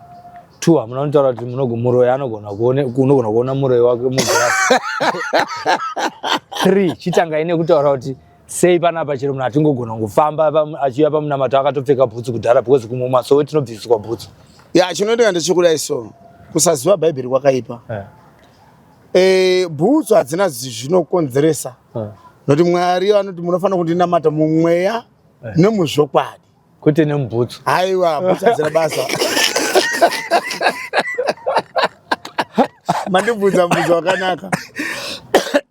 Two, hamuna kunditaura kuti muroyi anogona kuone unogona kuona muroyi wake mugirazi. Three, chitangai nekutaura kuti sei panapa chero munhu atingogona kungofamba achiuya pamunamato akatopfeka bhutsu kudhara because kumwe masowe tinobvisiswa bhutsu. Ya chinoitika ndechekudai so kusaziva bhaibheri kwakaipa. Eh. Eh, bhutsu hadzina zvinokonzeresa. Eh. Nokuti Mwari vanoti munofanira kundinamata mumweya Eh. nemuzvokwadi. Kwete nemubhutsu. Haiwa, bhutsu hadzina basa. Mandibvunza mubvunzo wakanaka.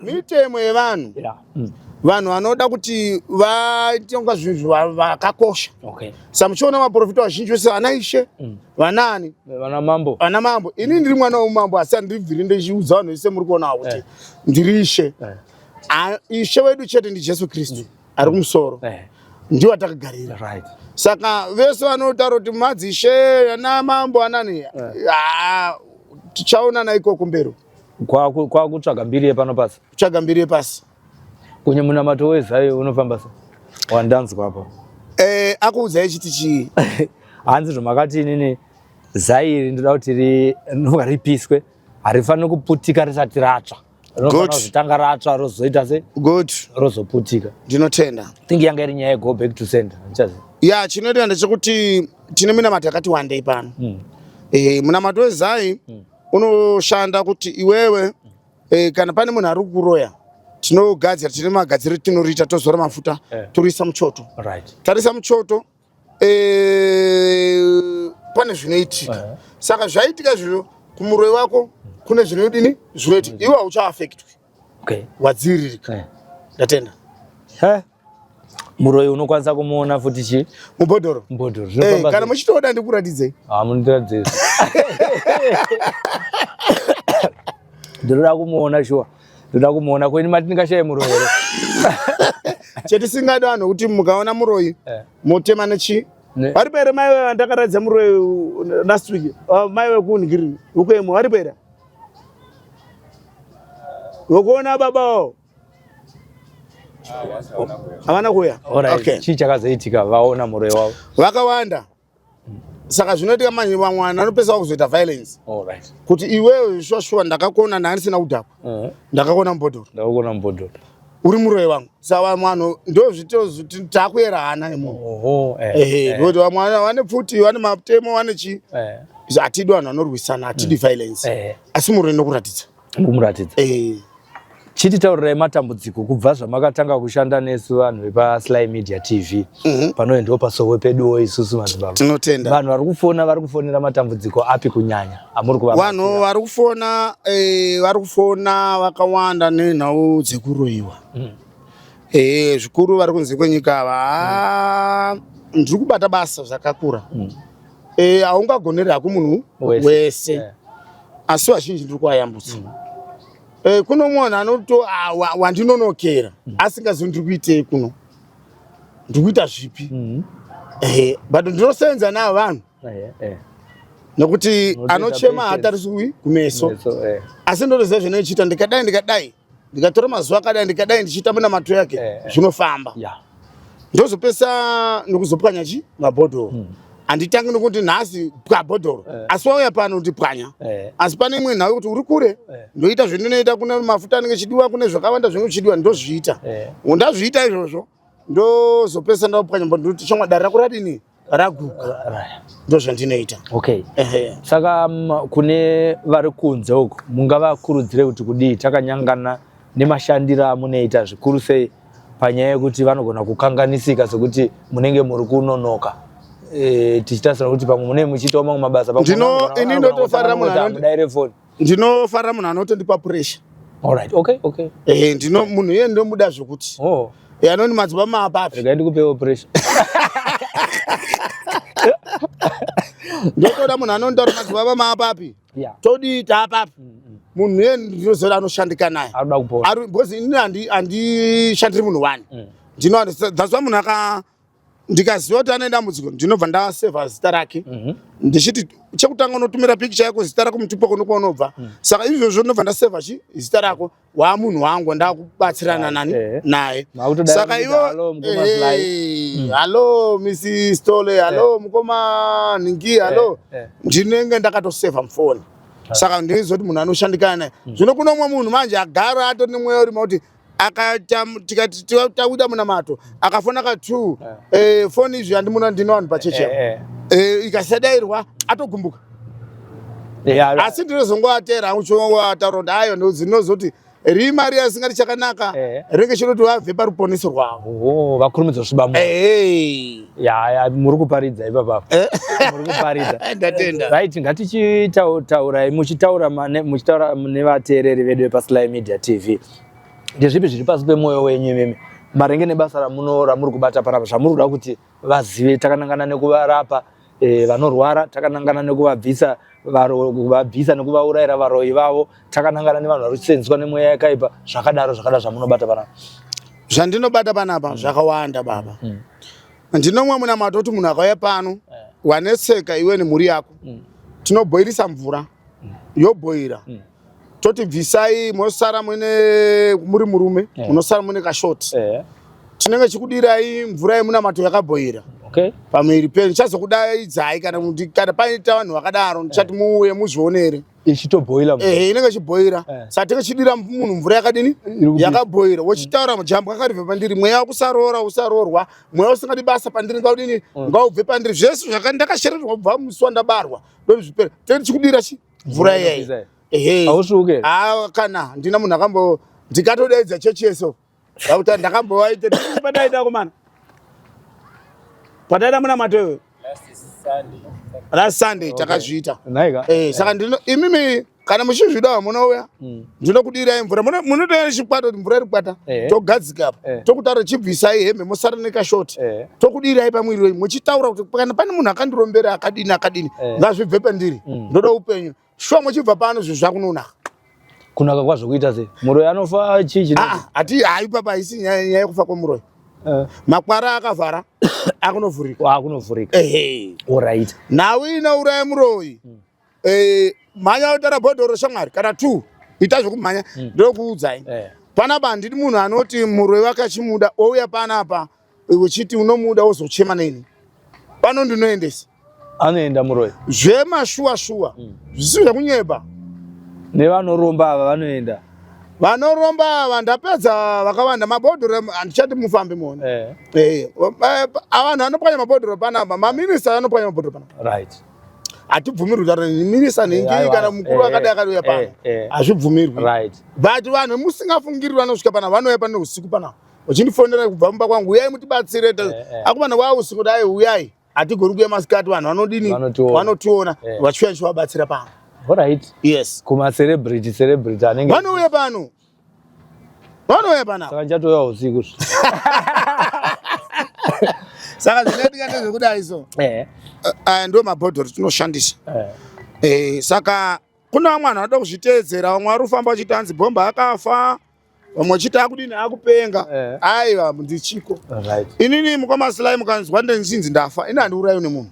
Mitemo yevanhu. Yeah. Vanhu vanoda kuti vaite kunga zvinhu vakakosha. Okay. Sa muchiona maprofita vazhinji vese vana ishe, vanaani? Vana mambo. Vana mambo. Ini ndiri mwana wemambo asi handibviri ndichiudza vanhu vese muri kuonawo kuti ndiri ishe. Ishe wedu chete ndi Jesu Kristu ari kumusoro. Ndiwo atakagarira. Right. Saka vese vanotaura kuti madzishe ana mambo anani ah, tichaonana ikoko mberi. Kwakutsvaga mbiri yepano pasi. Kutsvaga mbiri yepasi. Kunye munamato wezai unofamba sei? Wandanzwa apa. Eh, akuudzai chiti chii? Hanzi zvamakati inini zai iri ndoda kuti ripiswe harifaniri kuputika risati ratsva. Rinofanira kuzotanga ratsva rozoita se? Good. Rozoputika. Ndinotenda. Think yanga iri nyaya go back to sender. Ndichaziva. Ya, chinoita ndechekuti tine minamato yakati wandei pano. Eh, munamato wezai unoshanda kuti iwewe kana pane munhu ari kukuroya tinogadzira, tine magadziro tinoriita, tozora mafuta, toriisa muchoto. Tarisa muchoto, pane zvinoitika. Saka zvaitika zviro kumuroyi wako kune zvinodini zvinoitika, iwe hauchaaffectwi. Wadziviririka. Ndatenda. Muroyi unokwanisa kumuona futi chi mubhodhoro. Mubhodhoro. Kana muchitoda ndikuratidzei. Ah, mundiratidzei. Ndinoda kumuona shuwa. Ndoda kumuona kweni mati ndingashaye muroyi here? Chetisingadi vanhu kuti mukaona muroyi motema nechi varipo here mai vandakaratidza muroyi last week, mai vekunhikiri vekuemo varipo here vokuona baba wavo havana kuuya? Okay. Chii chakazoitika vaona muroyi wavo? Vakawanda. Saka zvinoitika manje vamwe vanhu vanopesa kuzoita violence. Kuti iwewe shuwa shuwa ndakakuona ndandisina kudhakwa. Ndakakuona mubhodhoro. Ndakakuona mubhodhoro. Uri muroyi wangu. Saka vamwe vanhu ndozvito takuyera hana yemunhu. Ehe, because vamwe vane pfuti, vane matemo, vane chi. Hatidi vanhu vanorwisana, hatidi violence. Asi muroyi nokuratidza. Kumuratidza. Chititaurirai matambudziko kubva zvamakatanga kushanda nesu vanhu vepaSly Media TV. Panoe ndo pasowe peduwo isusu madzibaba. Tinotenda. Vanhu vari kufona vari kufonera matambudziko api kunyanya amuri kuvabatsira? Vanhu vari kufona, vari kufona vakawanda nenhau dzekuroyiwa. Zvikuru vari kunze kwenyika ava. Ndiri kubata basa zvakakura. Haungagoneri hako munhu wese. Asi vazhinji ndiri kuvayambutsa. Kuno munhu anoto wandinonokera asingazivi ndiri kuitei kuno, ndiri kuita zvipi. But ndinosenza navo vanhu nekuti anochema haatariswi kumeso, asi ndotoziva zvinoichita. Ndikadai ndikadai ndikatora mazuva akadai ndikadai ndichiita munamato yake, zvinofamba. Ndozopesa nokuzopwanya chi mabhodhoro. Handitangi nokuti nhasi pwa bhodhoro, asi wauya pano ndipwanya. Asi pane imwe nhau yekuti uri kure, ndoita zvendinoita. Kune mafuta anenge chidiwa, kune zvakawanda zvinenge zvichidiwa, ndozviita. Ndazviita izvozvo, ndozopesa ndapwanya, ndoti shamwa dare rako radini raguka. Ndozvandinoita. Okay. Saka kune vari kunze uku mungavakurudzire kuti kudii takanyangana nemashandiro amunoita, zvikuru sei panyaya yekuti vanogona kukanganisika sekuti munenge muri kunonoka, tichitarisira kuti pamwe munenge muchiitawo mamwe mabasa? Ini ndotofarira munhu Mudaire foni. Ndinofarira munhu anotondipa pressure. Alright, okay okay Ndino munhu iye ndomuda zvokuti anoni madzibaba maapapi. Regai ndikupewo pressure. Ndotoda munhu anonditaura madzibaba maapapi, todii taapapi. Munhu iye ndinoziva anoshandika naye. Arikuda kupora. Because inini handishandiri munhu one. Ndino that's why munhu aka ndikaziva kuti ane dambudziko ndinobva ndasevha zita rake, ndichiti chekutanga unotumira pikicha yako, zita rako, mutupo kuno kwaunobva. Saka izvozvo ndinobva ndasevha chi zita rako, waamunhu wangu, ndakubatsirana nani naye. Makutodaira Saka kuti ivo hello, mukoma Sly. Hello Mrs Stole, hello mukoma Ningi, hello. Ndinenge ndakatosevha mufoni, saka ndinozoti munhu anoshandikana naye. Zvino kuno umwe munhu manje agara atori nemweya urima kuti akaita tikati takuita munamato, akafona ka 2 foni izvi handimuna, ndino vanhu pachechi ikasadairwa atogumbuka. Asi ndinozongoatera uchiongoataura kuti ayo ndinozoti rima riya risingati chakanaka rinenge chinoti vabve paruponeso rwavo. Oh, vakurumidza kusviba moyo. Ya, muri kuparidza ipapapo. Muri kuparidza. Ndatenda. Right, ngatichitaurai muchitaura muchitaura nevateereri vedu vepaSly Media TV. Ndezvipi zviri pasi pemwoyo wenyu imimi maringe nebasa ramuri kubata panapa, zvamuri kuda kuti vazive takanangana nekuvarapa vanorwara, takanangana nekuvabvisa kuvabvisa nekuvaurayira varoyi vavo, takanangana nevanhu vari kusenzeswa nemweya yakaipa, zvakadaro zvakadaro, zvamunobata panapa? Zvandinobata panapa zvakawanda baba. Ndinomwe munamato kuti munhu akauya pano wanetseka iwe nemhuri yako, tinobhoirisa mvura, yobhoira, toti bvisai, mosara muine muri murume, munosara mune kashoti. Tinenge chikudirai mvura yemunamato yakabhoira. Okay. Pamuviri penyu ndichazokudaidzai kana kuti kana paita vanhu vakadaro ndichati eh. muuye muzvionere. Ichitobhoila. Eh, inenge ichibhoila. Eh. Saka tinge chidira munhu mvura yakadini? Yakabhoila. Wochitaura mujambwa akaribve pandiri mweya wekusaroora usaroorwa, mweya usingadi basa pandiri ngaudini? Mm. Ngaubve pandiri. Zvese zvakandakashererwa kubva musi wandabarwa. Ndozvipera. Tenge tichikudira chi mvura iyayi. Ehe. Hausvuke. Ah, kana handina munhu akambo ndikatodaidza chechi yeso. Ndakuti ndakambovaita padaida komana. Padaida munamato iwe. Last Sunday takazviita. Nhaika. Eh, saka ndino imimi kana muchizvidawo munouya mm. ndinokudirai mvura munotoya chikwata kuti mvura iri kukwata eh. togadzika apa eh. tokutaura chibvisai hembe mosara nekashoti eh. tokudirai pamwiri wenyu muchitaura kuti kana pane munhu akandirombera akadini akadini ngazvibve pandiri mm. ndoda upenyu shuwa muchibva pano zvinhu zvakunonaka kunaka kwazvo kuita sei muroyi anofa chii chino ah, hati hayi papa haisi nyaya yekufa kwemuroyi eh. makwara akavhara akunovhurika akunovhurika ehe alright nhau inouraya muroyi mm. eh, mhanya utara bhodhoro shamwari kana two ita zvekumhanya mm. ndokuudzai eh. panapa handidi munhu anoti muroyi wake achimuda ouya panapa uchiti unomuda wozochema neni pano ndinoendesa anoenda muroyi zvemashuwa shuwa mm. zvisiri zvekunyeba nevanoromba ava vanoenda vanoromba ava ndapedza vakawanda mabhodhoro handichati mufambe muone eh. eh, eh vanhu vanopwanya mabhodhoro panapa maminista anopwanya mabhodhoro panapa right hatibvumirwi kutaura minista nhingi kana mukuru akadai akadai pano hazvibvumirwi but vanhu musingafungiriri vanosvika pana vanouya pane usiku panapa uchindifonera kubva mumba kwangu uyai mutibatsire eh, eh. akomana wa usiku dai uyai hatigoni kuuya masikati vanhu vanodini vanotiona eh. vachiuya chivabatsira pano Alright. Yes. Kuma celebrity celebrity anenge vanouya pano. Vanouya pano. Saka ndichatouya usiku. Saka zvinoitika ndezvekudai so. Eh. Aya ndo mabhodhoro tinoshandisa. Eh. Eh, saka kuna vamwe vanhu vanoda kuzviteedzera vamwe vari kufamba vachiti hanzi bhomba akafa vamwe vachiti akudini akupenga eh. aiwa ndichiko inini mukoma Sly mukanzwa ndichinzi ndafa ini handiurayiwi nemunhu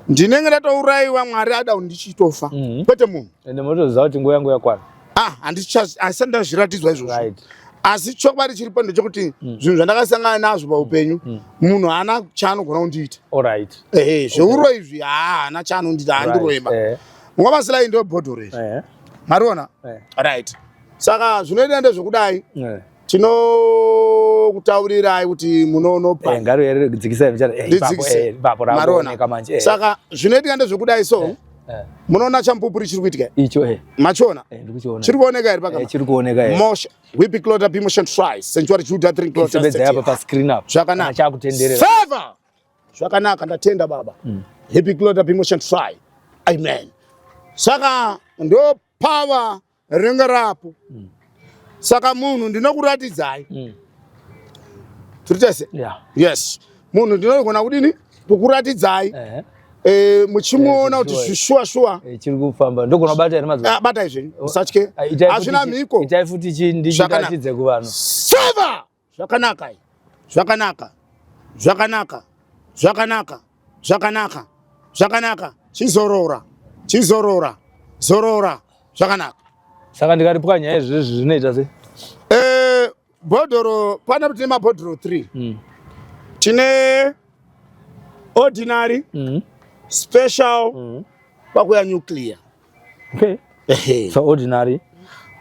ndinenge ndatourayiwa Mwari ada kuti ndichitofa mhm. kwete munhu ende motoziva kuti nguva yangu yakwana ah handisati ndazviratidzwa izvozvo asi chokwadi chiripo ndechekuti mm. zvinhu zvandakasangana nazvo paupenyu mm. munhu haana chaanogona kundiita ehe zveuro izvi haana chaanondiita handiroema eh. mukoma Sly ndo bhodhoro iri eh. mariona right saka zvinoita ndezvekudai yeah. tinokutaurirai kuti munonopa eh, eh, saka zvinoitika ndezvekudai so eh, eh. munoona chamupupuri chiri kuitika icho eh. machiona eh, chiri kuoneka here pakama chiri kuoneka eh. mosha whip clota bimotion tries sanctuary juda drink clota apa pa screen up zvakanaka chakutenderera favor zvakanaka ndatenda baba mm. happy clota bimotion try amen saka ndo power rinenge rapo mm. saka munhu ndinokuratidzai mm. tiri tese yeah. yes munhu ndinogona kudini kukuratidzai eh. Eh, muchimuona kuti shuwa shuwa eh, chiri kufamba ndogona kubata here mazuva ah, batai zvenyu oh. musatye ah, hazvina mhiko itai futi chi ndichiratidze kuvanhu seva zvakanaka zvakanaka zvakanaka zvakanaka zvakanaka zvakanaka chizorora chizorora zorora zvakanaka saka ndikaripwanya izvezvi zvinoita sei eh, bhodhoro pana tine mabhodhoro 3 mm. tine ordinary mm. special mm. kwakuya nuclear Okay. Ehe. So ordinary.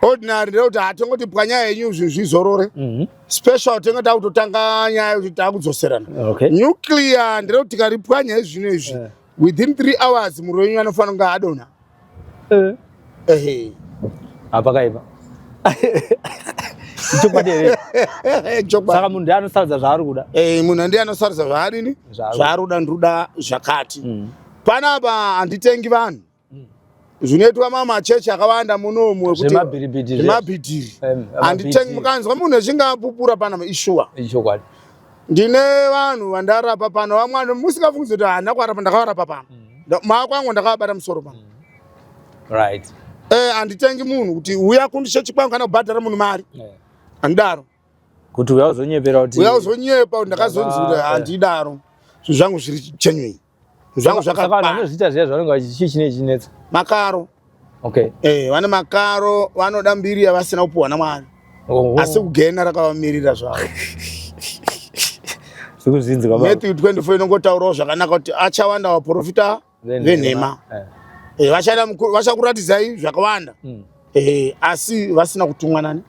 Ordinary ndekuti hatongoti pwanya yenyu zvinhu zvizorore. Mm -hmm. Special tenge takutotanga nyaya yekuti takudzoserana. Okay. Nuclear ndekuti tikaripwanya izvino izvi. Yeah. Within 3 hours muroi wenyu anofanira kunge adonha. Eh. Ehe. Apa kaipa. Chokwadi here? Chokwadi. Saka munhu ndiye anosarudza zvaari kuda. Eh, munhu ndiye anosarudza zvaarini? Zvaari kuda ndikuda zvakati. Mm. Panapa handitengi vanhu. Zvinoitwa mamachechi akawanda munomu ekuti Zvemabhiribhidhiri. zvemabhidhiri. Em, Handitengi mukanzwa munhu achinge apupura panapa ishuwa. Ichokwadi. Ndine vanhu vandarapa pano vamwe vanhu musingafungidzi kuti handina kuvarapa ndakavarapa pano. Maoko angu ndakavabata musoro pano. Right. Eh, handitengi munhu kuti uya kundichechi kwangu kana kubhadhara munhu mari. Yeah. Handidaro. Kuti uya uzonyepera kuti Uya uzonyepa kuti ndakazonzi kuti handidaro. Zvinhu zvangu zviri genuine. Zvangu Saka vanhu zvakakwana. vanozviita zviya zvavanenge vachichii chine chinetsa. Makaro. Okay. Eh, vane makaro vanoda mbiri yavasina kupuhwa naMwari. Oh. Asi kugena rakavamirira zvavo. Zvikuzvinzwa baba. Matthew 24 inongotaurawo zvakanaka kuti achawanda vaprofita venhema. Eh. Eh, vachada vachakuratidzai zvakawanda. Mm. Eh, asi vasina kutumwa nani?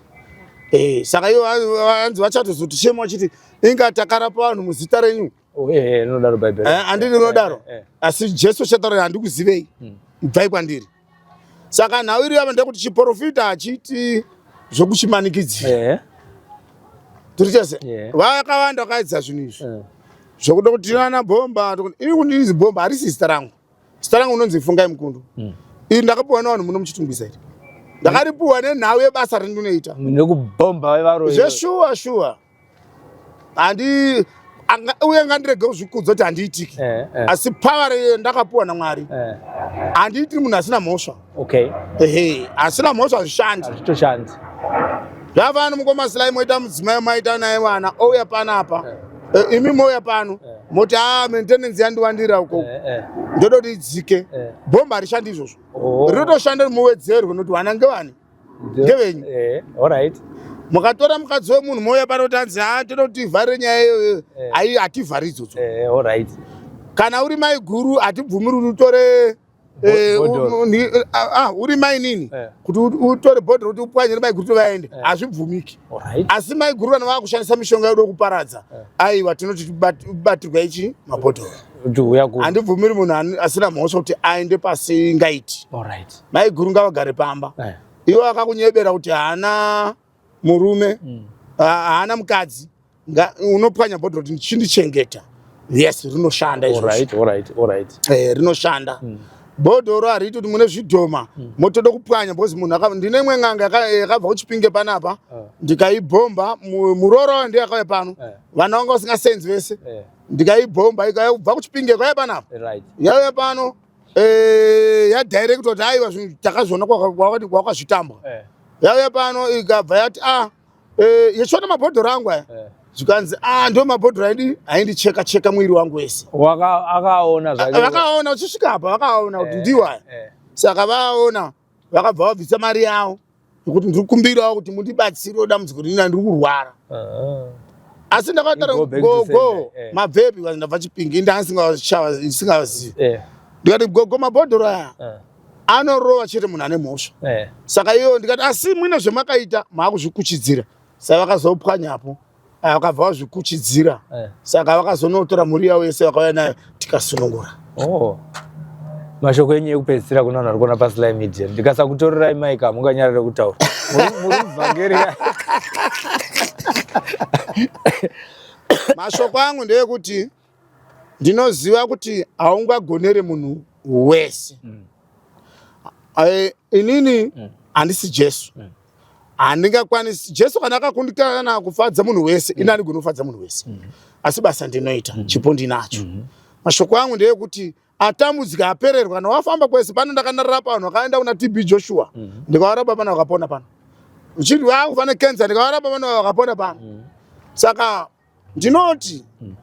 Eh, saka ivo vanzi vachatozoti shema vachiti inga takarapa vanhu muzita renyu. Oh, eh, eh, rinodaro Bhaibheri. Eh, handiti rinodaro. Eh, eh. Asi Jesu chataura handikuzivei. Mm. Ibvai kwandiri. Saka nhau iri yava ndekuti chiprofita hachiiti zvokuchimanikidzira. Eh. Tiri tese. Yeah. Vakawanda vakaedza zvinhu izvi. Eh. Zvokuda kuti tinana bhomba, ini kundinzi bhomba harisi zita rangu. Zita rangu unonzi Fungai Mukundu. Iri ndakapiwa nevanhu muno muchitungwiza iri. Ndakaripiwa nenhau yebasa randinoita. Nekubhomba varoyi. Zveshuwa shuwa. Handi uye ngandirege kuzvikudza kuti handiitiki. Eh, eh. Asi power iyo ndakapiwa naMwari. Eh. Handiitiri munhu asina mhosva. Okay. Ehe, asina mhosva hazvishandi. Hazvitoshandi. Zvafana mukoma Sly moita mudzimai maita naye vana ouya panapa. Eh. Eh, imi mouya pano eh. moti a ah, maintenance yandiwandira uko. Eh, eh. Ndoda kuti idzike. Eh. Bhomba harishandi izvozvo. Oh. Rinotoshanda muwedzerwe nokuti vana ngevani. Ngevenyu. Eh, all right. Mukatora mukadzi wemunhu mouya pano kuti anzi ha ah, toda kuti tivharire nyaya iyoyo. Eh. Ayi hativhari idzodzo. Eh, all right. Kana uri mai guru hatibvumiri kuti utore Eh, eh, ah, ah, uri mainini eh. kuti utore bhodhoro kuti upwanyire maiguru kuti vaende hazvibvumiki asi maiguru kana vakushandisa mishonga yoda kuparadza aiwa tinoti batirwa ichi mabhodhoro handibvumiri munhu asina mhosva kuti aende pasingaiti maiguru ngavagare pamba ivo akakunyebera kuti haana murume mm. haana mukadzi unopwanya bhodhoro kuti chindichengeta yes rinoshanda izvozvo eh, rinoshanda mm. bhodhoro hariiti kuti mune zvidhoma mm. motoda kupwanya because munhu ndine imwe n'anga yakabva kuchipinge panapa uh. ndikaibhomba muroora wayo ndiye akauya pano uh. vana vanga vasingasenzi vese uh. ndikaibhomba ikabva kuchipinge kwauya panapa right. yauya pano eh, yadirector kuti aiwa zvinhu takazviona kwakazvitambwa yauya pano ikabva yati ah Eh, yechiona mabhodhoro angu aya eh. zvikanzi ah ndo mabhodhoro aidi aindicheka cheka mwiri wangu wese akaona zvake vakaona uchisvika apa vakaona kuti eh, ndiwo aya eh. saka vaona vakabva vabvisa mari yavo nekuti ndiri kumbirawo kuti mundibatsirewo dambudziko rinina ndiri kurwara ah. asi ndakatara Go back to gogo sender, eh. mabvepi kanzi ndabva chipingi ndanga Eh, ndikati gogo mabhodhoro aya eh, anorova chete munhu ane mhosva eh. saka iyo ndikati asi muine zvemakaita maakuzvikuchidzira saka vakazopwanyapo ah, vakabva vazvikuchidzira Eh. saka vakazonotora mhuri yavo yese vakauya nayo tikasunungura Oh. Mashoko enyu ekupedzisira kuna vanhu vari kuona paSly Media. Ndikasakutorerai mic hamunganyarare kutaura. Muri muvhangeri. Mashoko angu ndeyekuti ndinoziva kuti haungagonere munhu wese mm. Eh, inini mm. handisi Jesu mm. handingakwanisi Jesu kana akakundikana kufadza munhu wese mm. ini handigoni kufadza munhu wese mm. asi basa ndinoita mm. chipo ndinacho mm. mashoko angu ndeyekuti atambudzika apererwa kana wafamba kwese pano ndakanarapa vanhu vakaenda kuna TB Joshua mm. ndikavarapa pano vakapona pano uchiti vakufa nekenza ndikavarapa pano vakapona pano mm. saka ndinoti mm.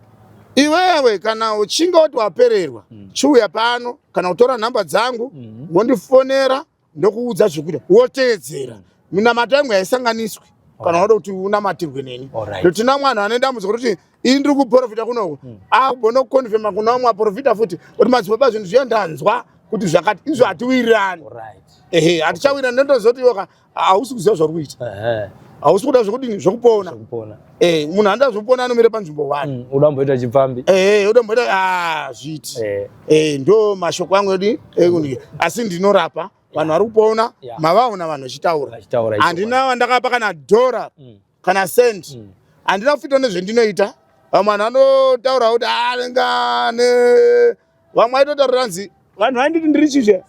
iwewe kana uchinge wati wapererwa mm. chiuya pano kana kutora nhamba dzangu mm. wondifonera ndokuudza zvekuita woteedzera mm. minamato yangu haisanganiswi kana wada kuti unamatirwe neni ndotina mwana ane dambudziko rekuti ini ndiri kuprofita kunoku mm. akugona kukonfema kuna vamwe aprofita futi kuti madzibaba zvinhu zviya ndanzwa kuti zvakati izvo hatiwirirani ehe hatichawirirani ndotozoti iwoka hausi kuziva zvauri kuita hausi kuda zvekudini zvekupona eh, munhu anoda zvekupona anomira panzvimbo one mm, uda kumboita chipfambi eh, uda kumboita ah, zviiti eh. ndo mashoko angu edi asi ndinorapa vanhu vari kupona mavaona vanhu vachitaura handina wandakapa kana dhora mm. kana cent mm. handina kufitwa nezvendinoita vamwe vanhu vanotaura kuti anenge ah, ane vamwe vaitotaura hanzi vanhu vainditi ndiri chizve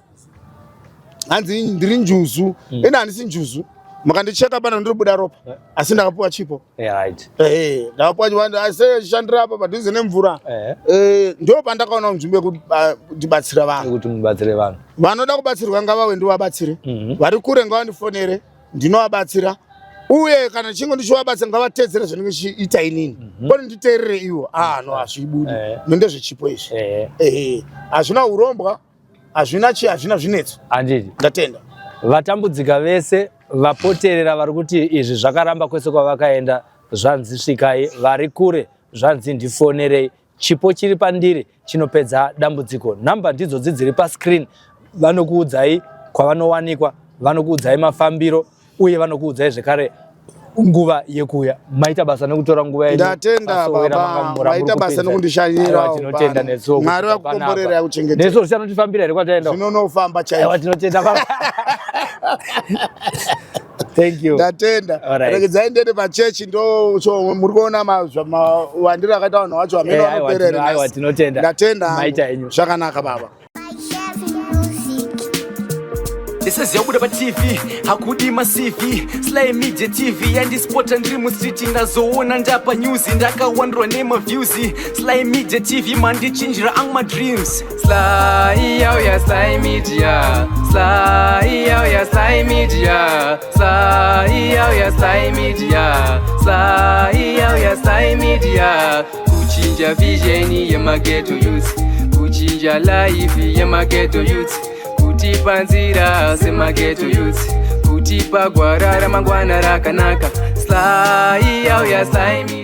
hanzi ndiri njuzu mm. ende handisi njuzu mukandicheka pano ndiribuda ropa eh. asi ndakapuwa chipo eh, ndakapuwa chipo asi chishandira apa padhuze nemvura eh. ndo pandakaona nzvimbo yekutibatsira vanhu kuti mubatsire vanhu vanoda kubatsirwa ngavauye ndivabatsire mhm. vari kure ngavandifonere ndinovabatsira uye kana chinge ndichivabatsira ngavatedzere zvanenge chiita inini mm -hmm. kwete nditeerere ivo ah no hazvibudi eh. no ndezvechipo izvi eh. eh hazvina urombwa hazvina chi hazvina zvinetso handiti ndatenda vatambudzika vese vapoterera vari kuti izvi zvakaramba kwese kwavakaenda zvanzi svikai vari kure Zvanzi ndifonerei, chipo chiri pandiri chinopedza dambudziko. Nhamba ndidzodzi dziri pascreen, vanokuudzai kwavanowanikwa, vanokuudzai mafambiro uye vanokuudzai zvekare nguva yekuuya. Maita basa nekutora nguva yenyu. Ndatenda Pasowera baba, manga mura muri maita basa kupinza. nekundishanyira Aiwa, tinotenda pano. nesuwo Mwari kusvika panapa. vakukomborere akuchengetedze. Nesuwo zvichanotifambira here kwataenda? Zvinonofamba Aiwa, chaizvo. tinotenda baba. Thank you. Ndatenda. All right. Regedzai ndiende pachechi ndo so muri kuona mawandiro akaita vanhu vacho hameno Eh, aiwa, vanoperera aiwa, nhasi. tinotenda. Ndatenda hangu. Maita henyu. Zvakanaka baba. Ndisaziva paTV hakudi maCV. Sly Media TV yandispota ndiri mustreet, ndazoona ndapa news, ndakawandirwa nemaviews. Sly Media TV mandichinjira angu madreams. Sly yauya, Sly Media. Sly yauya, Sly Media. Sly yauya, Sly Media. Sly yauya, Sly Media. Kuchinja vision yemaghetto youth, kuchinja life yemaghetto youth, kutipa nzira semaghetto youth, kutipa gwara ramangwana rakanaka. Sly yauya, Sly Media.